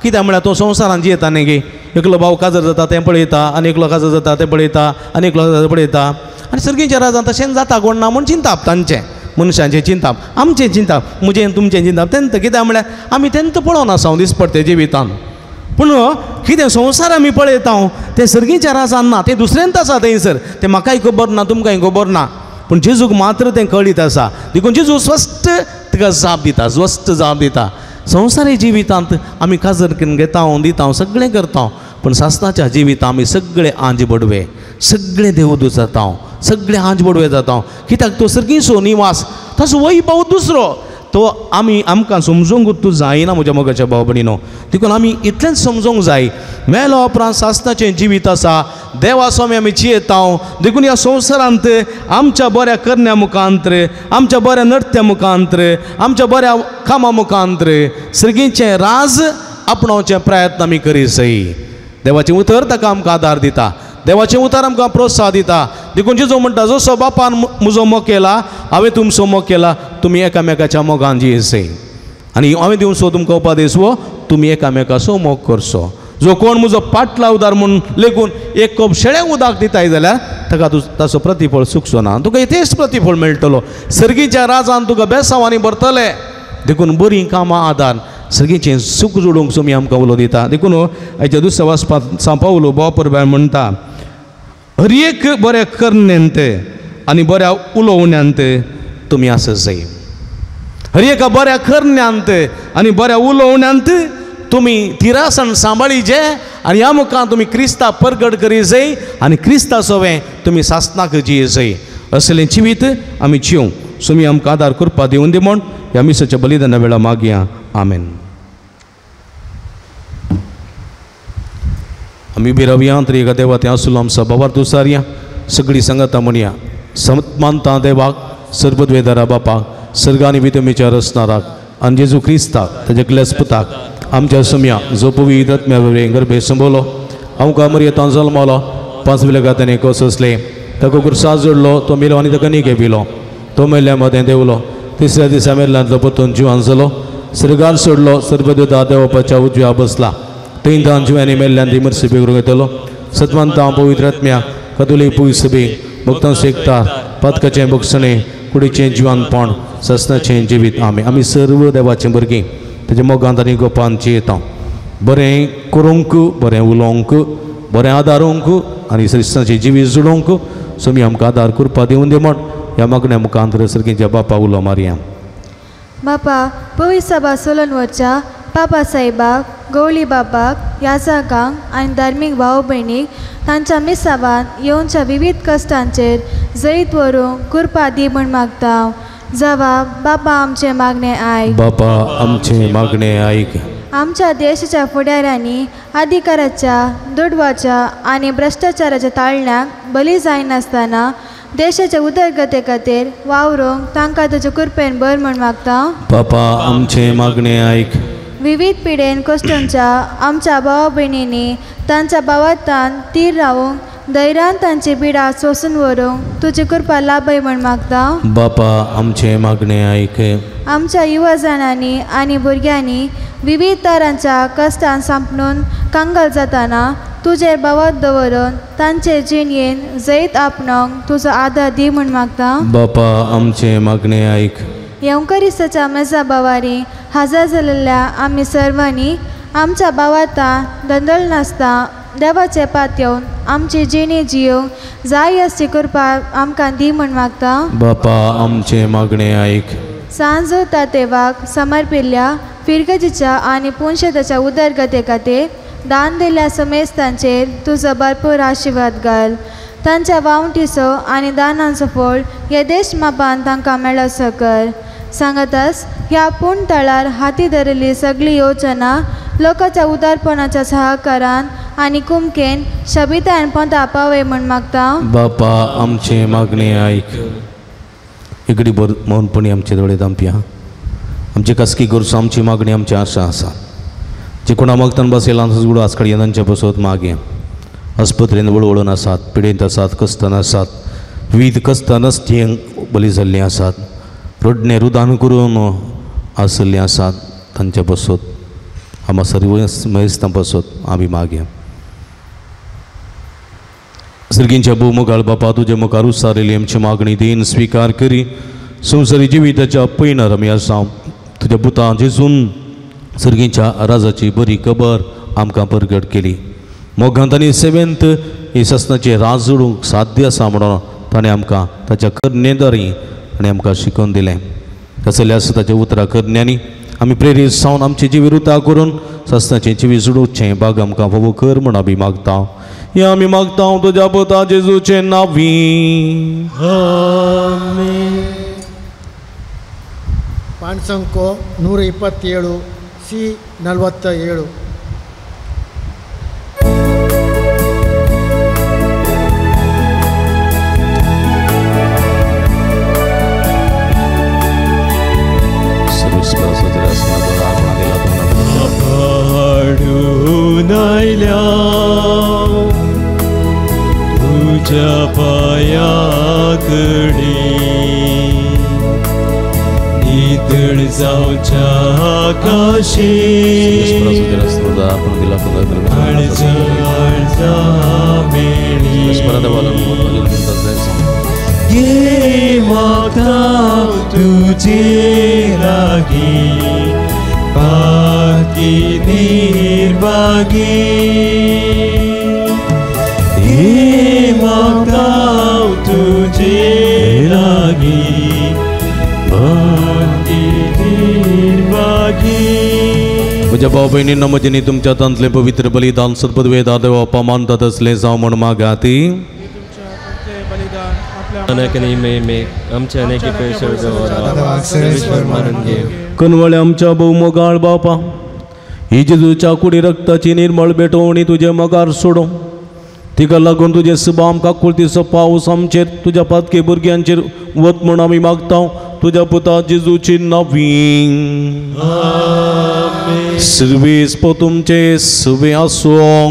कित्याक म्हळ्यार तो संवसारान जियेता न्ही गे, एकलो भाव काजर जाता तें पळयता आनी एकलो काजर जाता तें पळयता आनी एकलो काजर पळयता आनी सर्गींच्या राजान तशेंच जाता कोण ना म्हूण चिंताप तांचें, मनशांचें चिंताप, आमचें चिंताप, म्हजें तुमचें चिंताप तेंत. कित्याक म्हळ्यार आमी तेंत पळोवन आसा दिसपडटे जिवितान. पूण कितें संवसार आमी पळयता तें सर्गीच्या राजान ना, तें दुसऱ्यांत आसा थंयसर, तें म्हाकाय खबर ना तुमकांय खबर ना, पूण जेजूक मात्र तें कळीत आसा. देखून जेजू स्वस्थ तुका जाप दिता, स्वस्थ जाप दिता. संवसारी जिवितांत आमी काजर करून घेता दिता सगळें करता, पूण सासणाच्या जिवितांत आमी सगळे आंज बडवे, सगळे देवदूत जाता, सगळे आंज बडवे जाता. कित्याक तो सर्गीचो निवास, ताचो वैभव दुसरो, तो आमी आमकां समजूंक तूं जायना म्हज्या मोगाच्या भाव भयणीनो. देखून आमी इतलेंच समजूंक जाय, मेलो उपरांत सासणाचें जिवीत आसा, देवा स्वामी आमी जियेता. देखून ह्या संवसारांत आमच्या बऱ्या करण्या मुखांत, आमच्या बऱ्या नृत्या मुखांत, आमच्या बऱ्या कामा मुखांत सर्गीचें राज आपणावचें प्रयत्न आमी करी जाय. देवाचें उतर ताका आमकां आदार दिता, देवाचें उतर आमकां प्रोत्साह दिता. देखून जेजू म्हणटा, जसो बापान म्हजो मोग केला हांवें तुमचो मोग केला, तुमी एकामेकाच्या मोगान जियेसय. आनी हांवें दिवचो तुमकां उपदेश हो, तुमी एकामेकाचो मोग करचो. जो कोण म्हजो पाटलावदार म्हूण लेगून एक कप शेळें उदक दिताय जाल्यार ताका ताचो प्रतिफळ चुकचो ना, तुका यथेश्ट प्रतिफळ मेळटलो. सर्गीच्या राजान तुका बेसांवांनी भरतले. देखून बरीं कामां आदार सर्गीचें सूख जोडूंक तुमी आमकां उलो दिता. देखून आयच्या दुसऱ्या वाचपांत सांव पावलो बोव परबाय म्हणटा, हर एक बऱ्या करण्यांत आनी बऱ्या उलोवण्यांत तुमी आसत जाय. हर एका बऱ्या करण्यांत आनी बऱ्या उलोवण्यांत तुमी थिरासण सांबाळीचे आनी ह्या मुखार तुमी क्रिस्ता परगट करी जाय आनी क्रिस्ता सोवें तुमी सासणाक जिये जाय. असलें जिवीत आमी जिवंक तुमी आमकां आदार करपा दिवन दी म्हूण ह्या मिसाच्या बलिदाना वेळा मागया. आमेन. आमी उबी रावया तरी एका देवा तें आसलो आमचो बाबार दुसारया सगळीं सांगाता म्हणया. मानता देवाक सर्वद्वेदारा बापाक सर्गानी वितमीच्या रचणाराक आनी जेजू क्रिस्ताक ताच्या क्लेस पुताक आमच्या सम्या जो पवित्र आत्म्या वरवीं गर्भे संबोलो, आमकां मरयेतान जल्मलो, पांच विलगा ताणें कोससले, ताका खुर्सा जोडलो, तो मेलो आनी ताका निगे पिलो, तो मेल्ल्या मदें देंवलो, तिसऱ्या दिसा मेल्ल्यांतलो परतून जिवान जालो, सर्गार सोडलो, सर्वद्वेदा देवपाच्या उजव्या बसला, थंय तान जिव्यांनी मेल्ल्यान ती मर्सी करूंक येतलो. सतवंता पवित्र आत्म्या कतोलीक पुय सभे भक्तांचो एकता पातकाचें भोगसणें कुडीचें जिवानपण ससनाचें जिवीत. आमी आमी सर्व देवाचें भुरगीं तेजे मोगांत आनी गोपान जियेता. बरें करूंक, बरें उलोवंक, बरें आदारूंक आनी क्रिस्ताचें जिवीत जुळोवंक सोमी आमकां आदार करपा दिवन दी म्हण ह्या मागण्या मुखांत सर्गीच्या बापा उलो मारया. बापा पवित्र सभा सोलन वरच्या बाबा साहेबाक, गवळी बाबाक, याजाकांक आनी धार्मीक भाव भयणीक तांच्या मिसावान येवच्या विविध कश्टांचेर जैत व्हरूंक कृपा दी म्हूण मागता. जावा बाबा आमचें मागणें आयक. बाबा आमचें मागणें आयक. आमच्या देशाच्या फुडाऱ्यांनी अधिकाराच्या, दुडवाच्या आनी भ्रश्टाचाराच्या ताळण्याक बली जायनासतना देशाच्या उदरगते खातीर वावरूंक तांकां तुजे कृपेन भर म्हूण मागता. बाबा आमचें मागणें आयक. विविध पिडेन कश्टांच्या आमच्या भावा भयणींनी तांच्या भावार्थान तीर रावूंक धैर्यान तांची पिडा सोसून व्हरूंक तुजी कृपा लाभय म्हूण मागता. बापा आमचें मागणें आयक. आमच्या युवा जाणांनी आनी भुरग्यांनी विविध तरांच्या कश्टान सांपडून कंगाल जाताना तुजेर भावार्थ दवरून तांचे जिणेन जैत आपणावंक तुजो आदार दी म्हूण मागता. बापा आमचें मागणें आयक. येवकरिस्ताच्या मेजा बावारी हजर जाल्ल्या आमी सर्वांनी आमच्या भावार्थान दंदल नासता देवाचे पातयेवन आमची जिणी जियोवंक जाय आसची कृपा आमकां दी म्हूण मागता. बापा आमचें मागणें आयक. सांज तातेवाक समर्पिल्ल्या फिरगजीच्या आनी पुनशेताच्या उदरगते खातीर दान दिल्ल्या समेस्तांचेर तुजो भरपूर आशिर्वाद घाल. तांच्या वावटीचो आनी दानांचो फळ हे देश मापान तांकां मेळसो कर. सांगतास ह्या पूण तळार हाती धरिल्ली सगळी योजना लोकांच्या उदारपणाच्या सहकारान आनी कुमकेन शबितान पंथा पावय म्हूण मागता. बापा आमचें मागणें आयक. इकडी भर मौनपणी आमचे दोळे धांपया. आमची खासगी गरजो, आमची मागणी, आमची आशा आसा. जे कोणा मागतान बसयला गुडो आजकाल तांच्या बसत मागें आस्पत्रेन वळवळून आसात, पिडेंत आसात, कस्तान आसात, विविध कस्तानच ती बली जाल्लीं आसात, रडणें रुदान करून आसल्लीं आसात. तांच्या बसत आमा सर्व मयस्तां बसत आमी मागया. सर्गींच्या भोवमुखार बापा तुज्या मुखार उसारिल्ली आमची मागणी दीन स्विकार करी. संवसारी जिविताच्या पयणार आमी आसा. तुज्या पुता जेजून सर्गींच्या राजाची बरी खबर आमकां परगट केली. मोगांत आनी सेवेंत ही ससनाचें राज जोडूंक साध्य आसा म्हणून ताणें आमकां ताच्या करणेदारी आनी आमकां शिकोवन दिलें. तसले आसा ताच्या उतरां करण्यांनी आमी प्रेरीत जावन आमची जिवी रुता करून ससनाचें जिवी जोडुचें बाग आमकां फावो कर म्हूण आमी मागता. हें आमी मागता तुज्या पुता जेजूचें नांवी. आमेन. ಪಾಂಡ್ಸಂಕೋ 127 ಸಿ 47. हाडून आयल्या तुज्या पांया कडेन नितळ जावच्या काशी मेळी घे मागता तुजे लागीं बाकी निर्भागी घे मागता तुजे लागीं बाकी निर्भागी. म्हज्या भाव भयणींनो, म्हजेनी तुमच्या हातांतलें पवित्र बलिदान सर्पदवेदा देवा मानतात असलें जावं म्हूण मागाती. कनवळे आमच्या भोवमोगाळ बापा, ही जेजूच्या कुडी रक्ताची निर्मळ भेटवणी तुजे मोगार सोडूं. तिका लागून तुजे सुबा आमकां कुळतीचो पावस आमचेर तुज्या पातके भुरग्यांचेर वत म्हूण आमी मागता. तुज्या पुता जेजूची नवी सर्वेस पो तुमचे सुवे आसूं.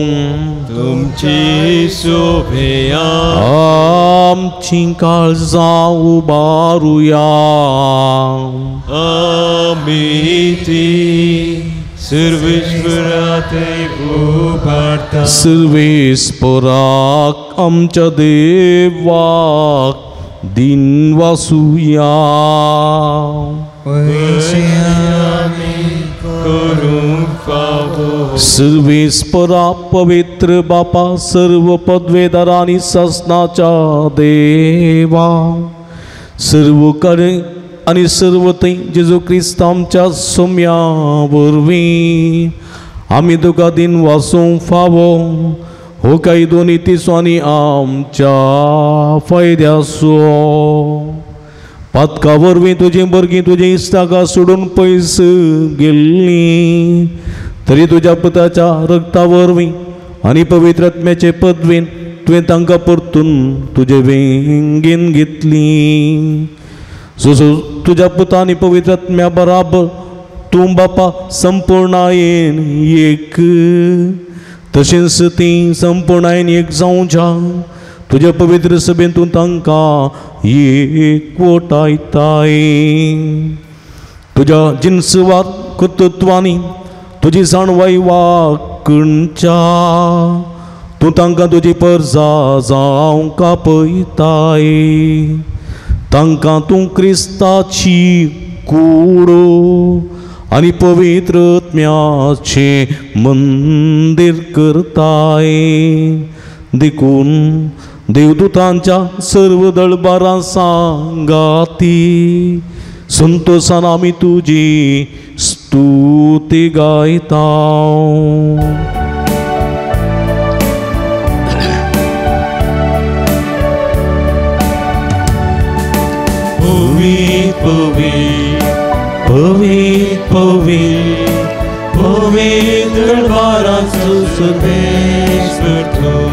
तुमची सुवे आमची काळजां उबारुया. आमी ती सर्वेश्वराते उबारता. सर्वेस्पराक आमच्या देवाक दिन वासुया. सर्वेस्परा पवित्र बापा सर्व पदवेदार आनी सासनाच्या देवा सर्व कडेन आनी सर्व थंय जेजू क्रिस्त आमच्या सोम्या वरवीं आमी तुका दिन वासूंक फावो हो कायदो नितीचो आनी आमच्या फायद्याचो. पातका वरवीं तुजी भुरगीं तुजी इश्टाका सोडून पयस गेल्लीं तरी तुज्या पुताच्या रगता वरवीं आनी पवित्र आत्म्याचे पदवेन तुवें तांकां परतून तुजे वेंगेन घेतली. जसो तुज्या पुता आनी पवित्र आत्म्या बराबर तूं बापा संपूर्णायेन एक तशेंच तीं संपूर्णायेन एक जावच्या तुज्या पवित्र सभेन तूं तांकां एकवटायताय. तुज्या जिन्सवाद कर्तृत्वांनी तुजी जाणवाय वाकणच्या तूं तांकां तुजी परजा जावंक आपयताय. तांकां तूं क्रिस्ताची कूड आनी पवित्र आत्म्याचें मंदीर करताय. देखून देवदूतांच्या सर्व दळबारां सांगाती संतोषान आमी तुजी स्तुती गायता. पवित्र पवित्र पवित्र पवित्र दरबाराचो सर्वेस्पर तूं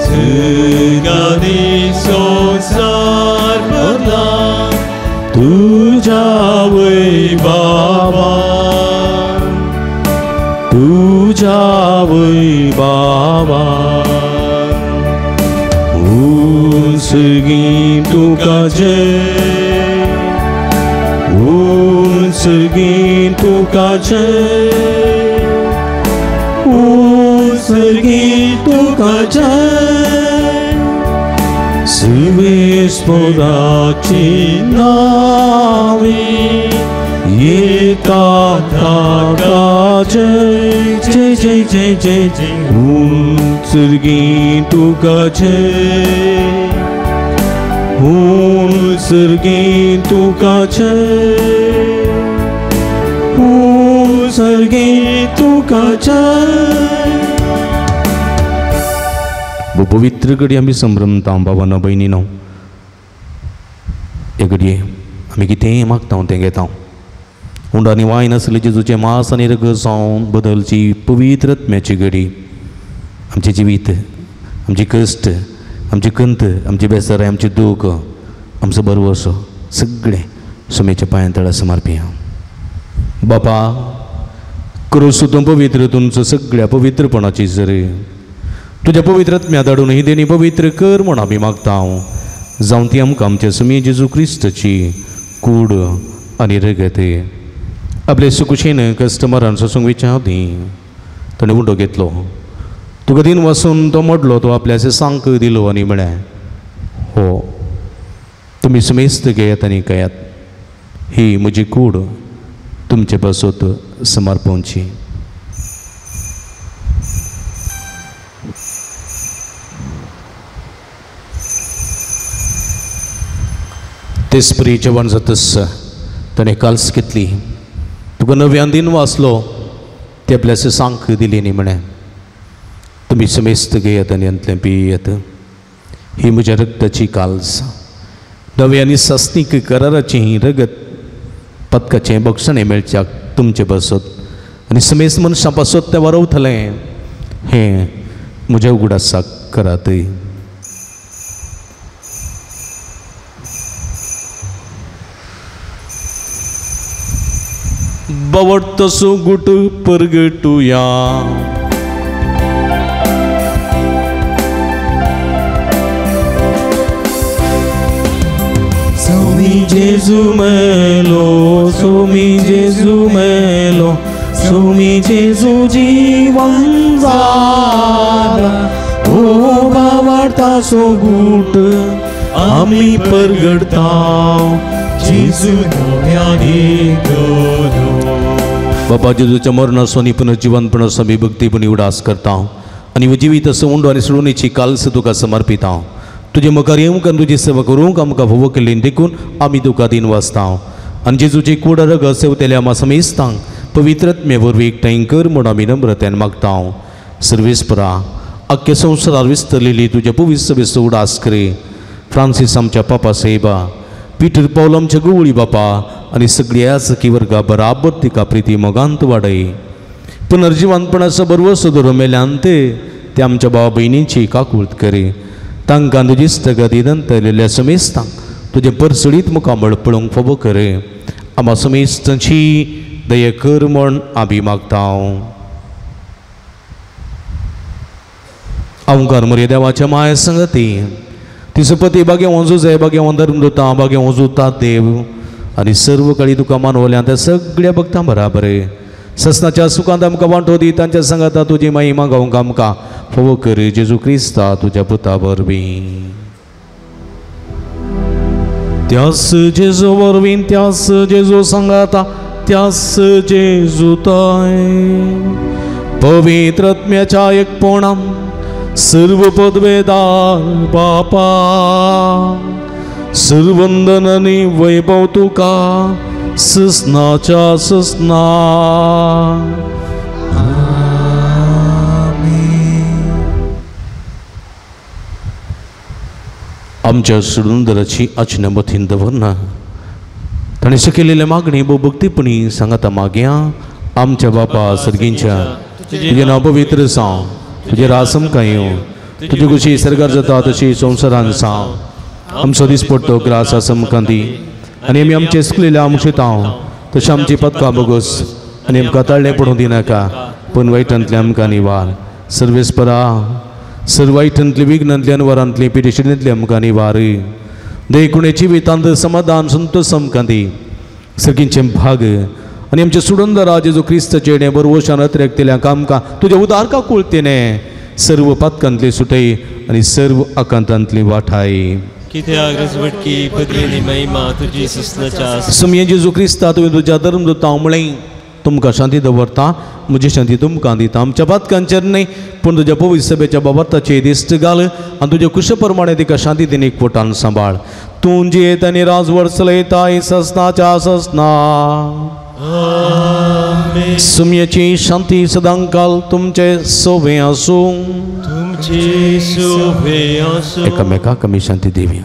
सर्गांनी संवसार भरला तुज्या वैभवान तुज्या वैभवान. उत्सर्गीं तुका जय उत्सर्गीं तुका जय उत्सर्गीं तुका जय. सर्वेस्पराची नावे येता ताका जय जय जय जय जय जय. उत्सर्गीं तुका जय उत्सर्गीं तुका जय उत्सर्गीं तुका जय. पवित्र घडी आमी संभ्रमता बाबानो भयणीनो हे घडये आमी कितेंय मागता तें घेता. उंड आनी वायन आसलें जेजूचें मांस आनी रगत जावन बदलची पवित्र आत्म्याची घडी आमचें जिवीत आमची कश्ट आमची कंत आमची बेजाराय आमचें दूख आमचो भरवसो सगळें सुमेच्या पांयां तळा समर्पया. बापा क्रोस तूं पवित्र तुमचो सगळ्या पवित्रपणाची जरी तुज्या पवित्र आत्म्या धाडून ही देणी पवित्र कर म्हूण आमी मागता. जावं ती आमकां आमच्या सुमी जेजू क्रिस्ताची कूड आनी रगत. आपले सुकुशेन कस्टमरान सोसूंक विचार ताणें उंडो घेतलो तुका दिन वसून तो मोडलो तो आपल्या सांक दिलो आनी म्हळें हो तुमी सुमेस्त घेयात आनी कयात ही म्हजी कूड तुमचे पासत समर्पणची. तेच परी जेवण जातच ताणें काल्स घेतली तुका नव्यान दिन वाचलो ते आपल्या सांक दिली न्ही म्हळें तुमी समेस्त घेयात आनी हातलें पियेत ही म्हज्या रक्ताची काल्स नवी आनी सासणीक कराराची ही रगत पदकाचें बक्षणें मेळच्याक तुमचे पासत आनी समेस्त मनशां पासत तें वरवतलें हें म्हज्या उगडासाक करातय. बावडतो सुगूट परगटुया Somi Gesù melo, Somi Gesù melo, Somi Gesù जीवन जाला. ओ बावडता सोगूट आमी परगडता जेजू नव्यान येतलो. बाबा जेजूच्या मरणाचो आनी पुनर्जिवनपणाचो आमी भक्तीपणी उडास करता आनी जिवीत असो उंडो आनी सोडोवणेची कालस तुका समर्पिता. तुजे मुखार येवंक आनी तुजी सेवा करूंक आमकां फावो केल्ली देखून आमी तुका दिन वाचता आनी जेजूची कूड रगत सेवतेल्या आमा समेस्तांक पवित्रत्मे वरवीं एकठांय कर म्हूण आमी नम्रतेन मागता. सर्वेस्परा आख्ख्या संवसारार विस्तरलेली तुज्या पवित्र सभेचो उडास करे. फ्रांसीस आमच्या पापा साहेबा, पिटर पावल आमच्या गुवळी बापा आनी सगळ्या सखी वर्गा बराबर तिका प्रिती मोगांत वाडय. पुनर्जिवनपणाचो बरवसो धरून मेल्यान ते आमच्या भाव भयणींची काकूळत करे. तांकां तुजी स्थगती दंतलेल्या समेस्तांक तुजें परसळीत मुखामळ पळोवंक फावो करे. आमा समेस्तांची दया कर म्हूण आमी मागता. अवंकार मोरया देवाच्या माया संगती तिसपती बागे जुजय बागे धर्मदूता बागे जुता देव आनी सर्व काळी तुका मानवल्या त्या सगळ्या भक्तां बराबर ससनाच्या सुखांत आमकां वांटो दी. तांच्या सांगाता तुजी महिमा गावंक आमकां फावो कर. जेजू क्रिस्ता तुज्या पुता वरवीं. त्यास जेजू वरवीं, त्यास जेजू सांगाता, त्यास जेजू ताय पवित्रत्म्याच्या एकपणान सर्व पदवेदार बापा सर्वंदन आनी वैभव तुका ससनाच्या ससना. आमच्या सुंदराची आचना मतीन दवरना ताणें शिकयलेल्या मागणी भोवभक्तीपणी सांगाता मागया. आमच्या बापा सर्गींच्या तुजें नांव पवित्र जावं, तुजें राज आमकां येवं, तुजी खुशी सरकार जाता तशी संवसारान जावं. आमचो दिसपट्टो ग्रास आमकां दी आनी आमी आमचे चुकलेल्या आमशेतांव तशें आमची पदकां बोगस आनी आमकां ताळ्ळें पडूं दिनाका पूण वायटांतलें आमकां निवार. सर्वेस्परा सर्व वायटांतली विघ्नांतली अनवरांतली पिडेशिणींतली आमकां निवार. देखून जिवितांत समाधान संतोष आमकां दी. सगळींचे भाग आनी आमचे सुडंदरा जेजू क्रिस्ताचे बरवशान अत्रेकतेल्या आमकां तुज्या उदार काकुळतेने सर्व पातकांतली सुटय आनी सर्व आकांतांतली वाठाय. कित्याक रजवटकी पदवी महिमा तुजी ससनाच्या. सुमये जेजू क्रिस्ता तुवें तुज्या धर्मदूतां म्हळें तुमकां शांती दवरता, म्हजी शांती तुमकां दिता. आमच्या पातकांचेर न्हय पूण तुज्या पवित्र सभेच्या बाबताचे दिश्ट घाल आनी तुज्या कुश प्रमाणे तिका शांती दिनी एकवटान सांबाळ. तूं जियेत आनी राजवट चलयताय ससनाच्या ससना. सुमयेची शांती सदांकाल तुमचे सोवे आसूं. तुमचे सोवे आसूं. एकामेकाक आमी शांती दिवया.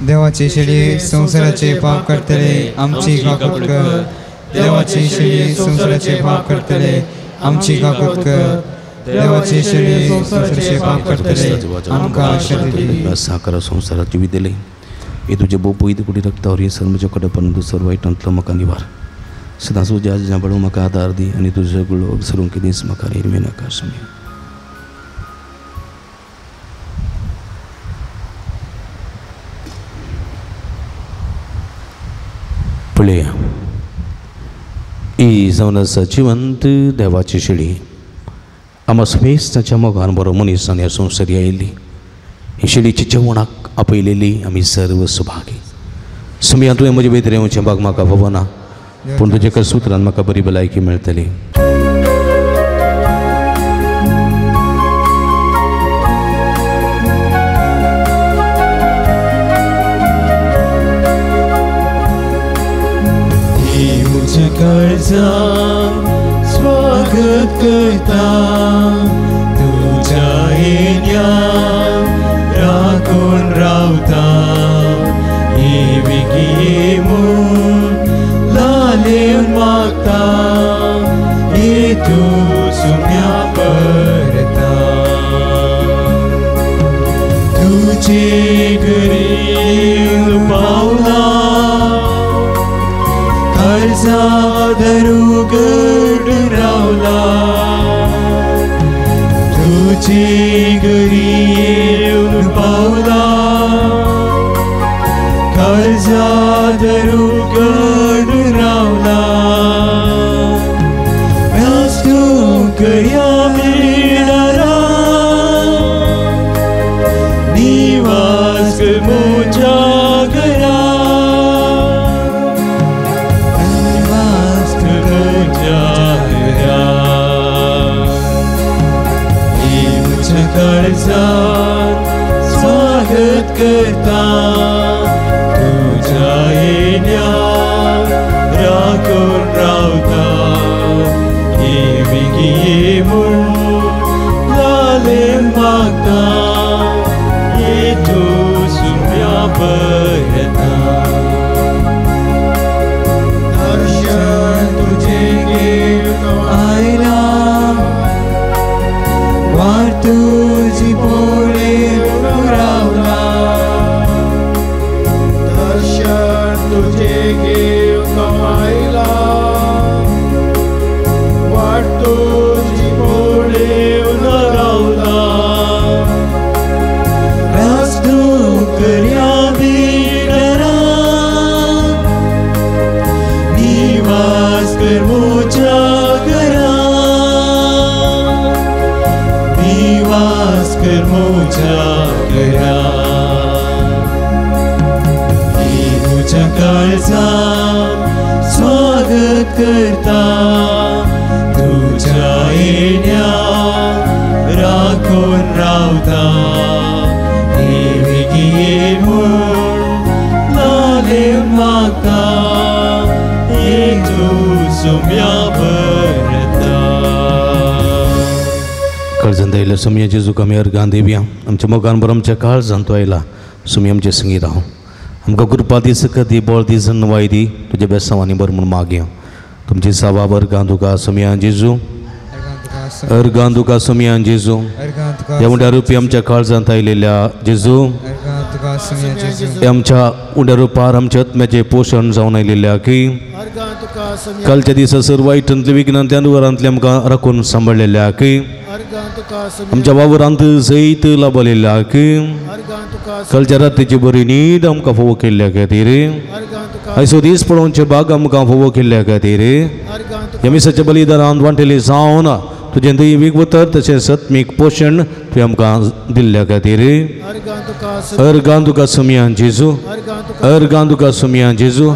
देवाची शेळी संवसाराचे पाप करतले आमची काकूट कर. देवाची शेळी संवसाराचे पाप करतले आमची काकूट कर. देवाची शेळी संवसाराचे पाप करतले आमकां शांती दी. साकार संवसारात जिवीत दिलें हे तुजे भोव पयत कुडी रक्तावर हे सर म्हज्या कडपन दुसर वायटांतलो म्हाका निवार. सदांच तुज्या आज्ञा बळो म्हाका आदार दी आनी तुजो सगळो सरूंक दीस म्हाका निर्मे नाका. सुमी पळया ही जावन आसा जिवंत देवाची शेळी. आमा समेस्ताच्या मोगान बरो मनीस आनी ह्या संवसारी आयिल्ली ही शेळीची जेवणाक आपयलेली आमी सर्व सुभागी. सुमया तुवें म्हजे भितर येवचें भाग म्हाका फावना पूण तुजे कसूत्रान म्हाका बरी भलायकी मेळटली. काळजान स्वागत करता तुझ्या येण्यान राखून रावता. ही विगी म्हूण लालेवन मागता ये तूं सुम्या परता. तुझे घरी पावला काळजा उघड रावला. तुझे घरी येऊन पावला काळजा उघड रावला. तूं करया मेळणारा म्हज्या काळजांत स्वागत करता तुज्या येण्याक राखून रावता ये बेगी ये म्हूण लालेन मागता ये तूं सुम्या बरता दर्शन तुझे घेवन आयला वाट तुझी पळेवन रावला दर्शन तुझे घेवन आयला वाट तुझी पळेवन रावला रास्तू करया बिडरा निवास कर म्हज्या घरा निवास कर म्हज्या घरा म्हज्या काळजांत स्वागत करता तुज्या येण्याक राखून रावता ये बेगी ये म्हूण लालेन मागता ये तूं सुम्या बरता. काळजांत आयल्या सुमया जेजूक आमी अर्गां दिवया. आमच्या मोगान बरो आमच्या काळजांत तो आयला सुमी आमचे संगी राव. आमकां कृपा दी, सकत दी, बळ दी, जनवाय दी, तुज्या बेसांवांनी बर म्हूण मागया. तुमची सावा अर्गां तुका सुमया जेजू, अर्गां तुका सुमया जेजू. ह्या उंड्या रुपी आमच्या काळजांत आयलेल्या जेजू, आमच्या उंड्या रुपार आमच्या आत्म्याचें पोशण जावन आयलेल्या की कालच्या दिसा सर वायटांतले विघ्नांतल्या अनुवरांतले आमकां राखून सांबाळलेल्या की आमच्या वावरांत जैत लाभलेल्या की कालच्या रातीची बरी न्हीद आमकां फावो केल्ल्या खातीर, आयचो दीस पळोवचे भाग आमकां फावो केल्ल्या खातीर, ह्या मिसाच्या बलिदानांत वांटेली जावन तुजें दैवीक उतर तशें सत्मीक पोशण तुवें आमकां दिल्ल्या खातीर अर्गां तुका सुमयान जेजू, अर्गां तुका सुमयान जेजू,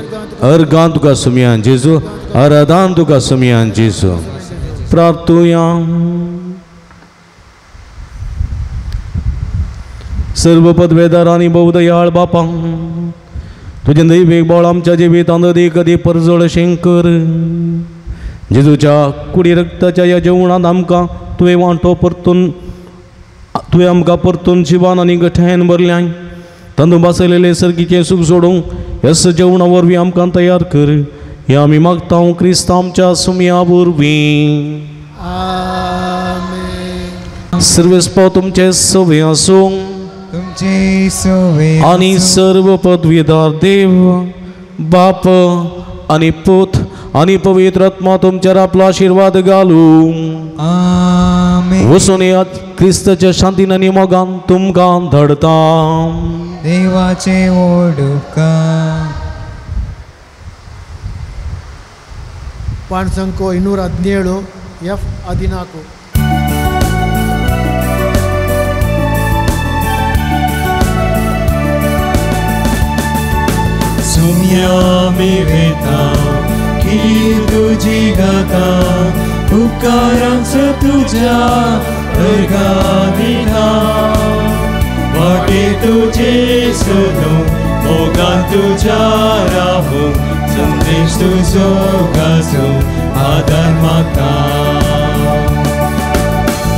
अर्गां तुका सुमयान जेजू, आराधान तुका सुमयान जेजू. प्रार्थुया. सर्व पदवेदार आनी बहुदयाळ बापा, तुजें दैवीक बळ आमच्या जिवितांत अदीक अदीक परजळ शंकर. जेजूच्या कुडी रक्ताच्या ह्या जेवणांत आमकां तुवें वांटो परतून तुवें आमकां परतून जिवान आनी गठायन भरल्याय. तांदूळ बासयलेलें सर्गीचें सूख सोडूंक ह्या जेवणा वरवीं आमकां तयार कर. हें आमी मागता क्रिस्तांव आमच्या सुमया वरवीं. सर्वेस्पाव तुमचे सवे आसूं आनी सर्व पदवीदार देव बाप आनी पूत आनी पवित्र आत्मा तुमचेर आपलो आशिर्वाद घालूं. वचून येयात क्रिस्ताच्या शांतीन आनी मोगान तुमकां धाडता. देवाचे ओडुका. ಪಾಣಸಂಕೋ 217 ಎಫ್ 14. सुम्या मी वेता की तुझी गाता उपकारांच तुझ्या अर्घा दिता वाटे तुझे सोदू मोगान तुझ्या राहू संदेश तुझो गाजू आदार मागता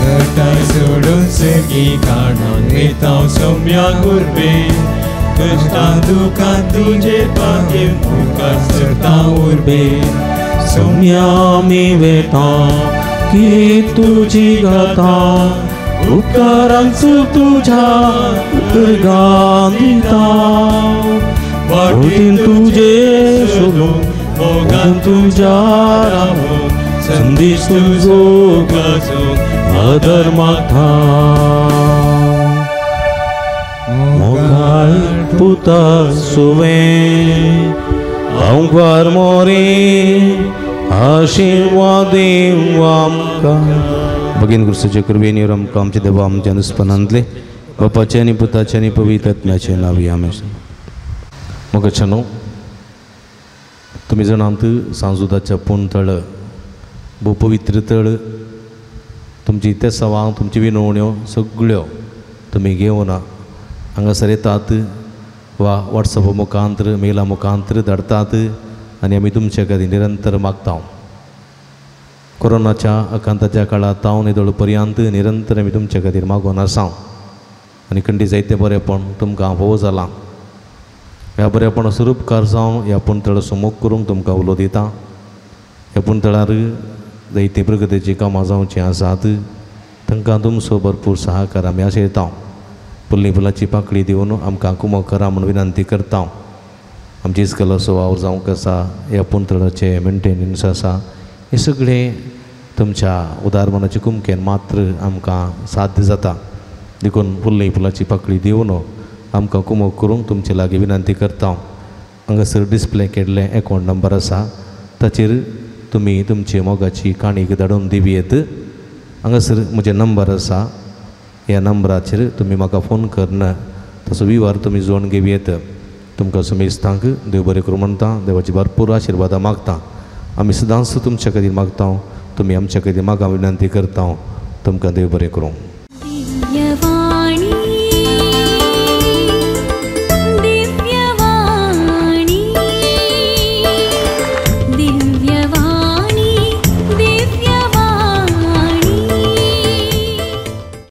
घटाय सोडून सगळी कारणान वेता सोम्या गुरबे कष्टां दुखां तुझे पागे मुखार सरता उर्बे सोम्या मी वेता की तुझी गाथा उपकारांच तुझ्या अर्घा दिता वाटेन तुझे सोडू मोगान तुझ्या राहू संदेश तुझो गाजू आदर मागता. मोगाळ पुता सुवें हांव मोरे आशिर्वाद देव आमकां. भगीन क्रिस्ताचे कृपेन आमकां आमच्या देवा आमच्या नुस्पनांतले बापाचे आनी पुताचे आनी पवित्र आत्म्याचे नांव आमेन. मोगाच्यानो, तुमी जाणात सांजुदाच्या पूण तळ भोव पवित्र तळ तुमची तेसावां तुमची विनवण्यो सगळ्यो तुमी घेवन हांगासर येतात वा वॉट्सॅप मुखांतर मेला मुखांतर धाडटात आनी आमी तुमचे खातीर निरंतर मागता. कोरोनाच्या आकांताच्या काळांत हांव निदळ पर्यंत निरंतर आमी तुमचे खातीर मागून आसा आनी खंडी जायतें बरेंपण तुमकां भोव जालां. ह्या बरेपणाचो रुपकार जावन ह्या पुणतळाचो मोग करूंक तुमकां उलो दिता. ह्या पुणतळार जायतीं प्रगतीचीं कामां जावचीं आसात तांकां तुमचो भरपूर सहकार आमी आशयता. फुल्ली फुलाची पाकळी दिवन आमकां कुमक करा म्हूण विनंती करता. आमची इस्कलाचो वावर जावंक आसा, ह्या पुणतळाचें मेंटेनन्स आसा, हें सगळें तुमच्या उदार मनाचे कुमकेन मात्र आमकां साध्य जाता. देखून फुल्ली फुलाची पाकळी दिवन आमकां कुमक करूंक तुमचे लागीं विनंती करता. हांगासर डिस्प्ले केल्लें एकावंट नंबर आसा ताचेर तुमी तुमची मोगाची काणी धाडून दिवयेत. हांगासर म्हजें नंबर आसा, ह्या नंबराचेर तुमी म्हाका फोन करून ताचो विवर तुमी जोडून घेवयेत. तुमकां सुमेस्तांक देव बरें करूं म्हणटा, देवाची भरपूर आशिर्वादां मागता. आमी सदांच तुमच्या खातीर मागता, तुमी आमच्या खातीर मागा विनंती करता. तुमकां देव बरें करूं.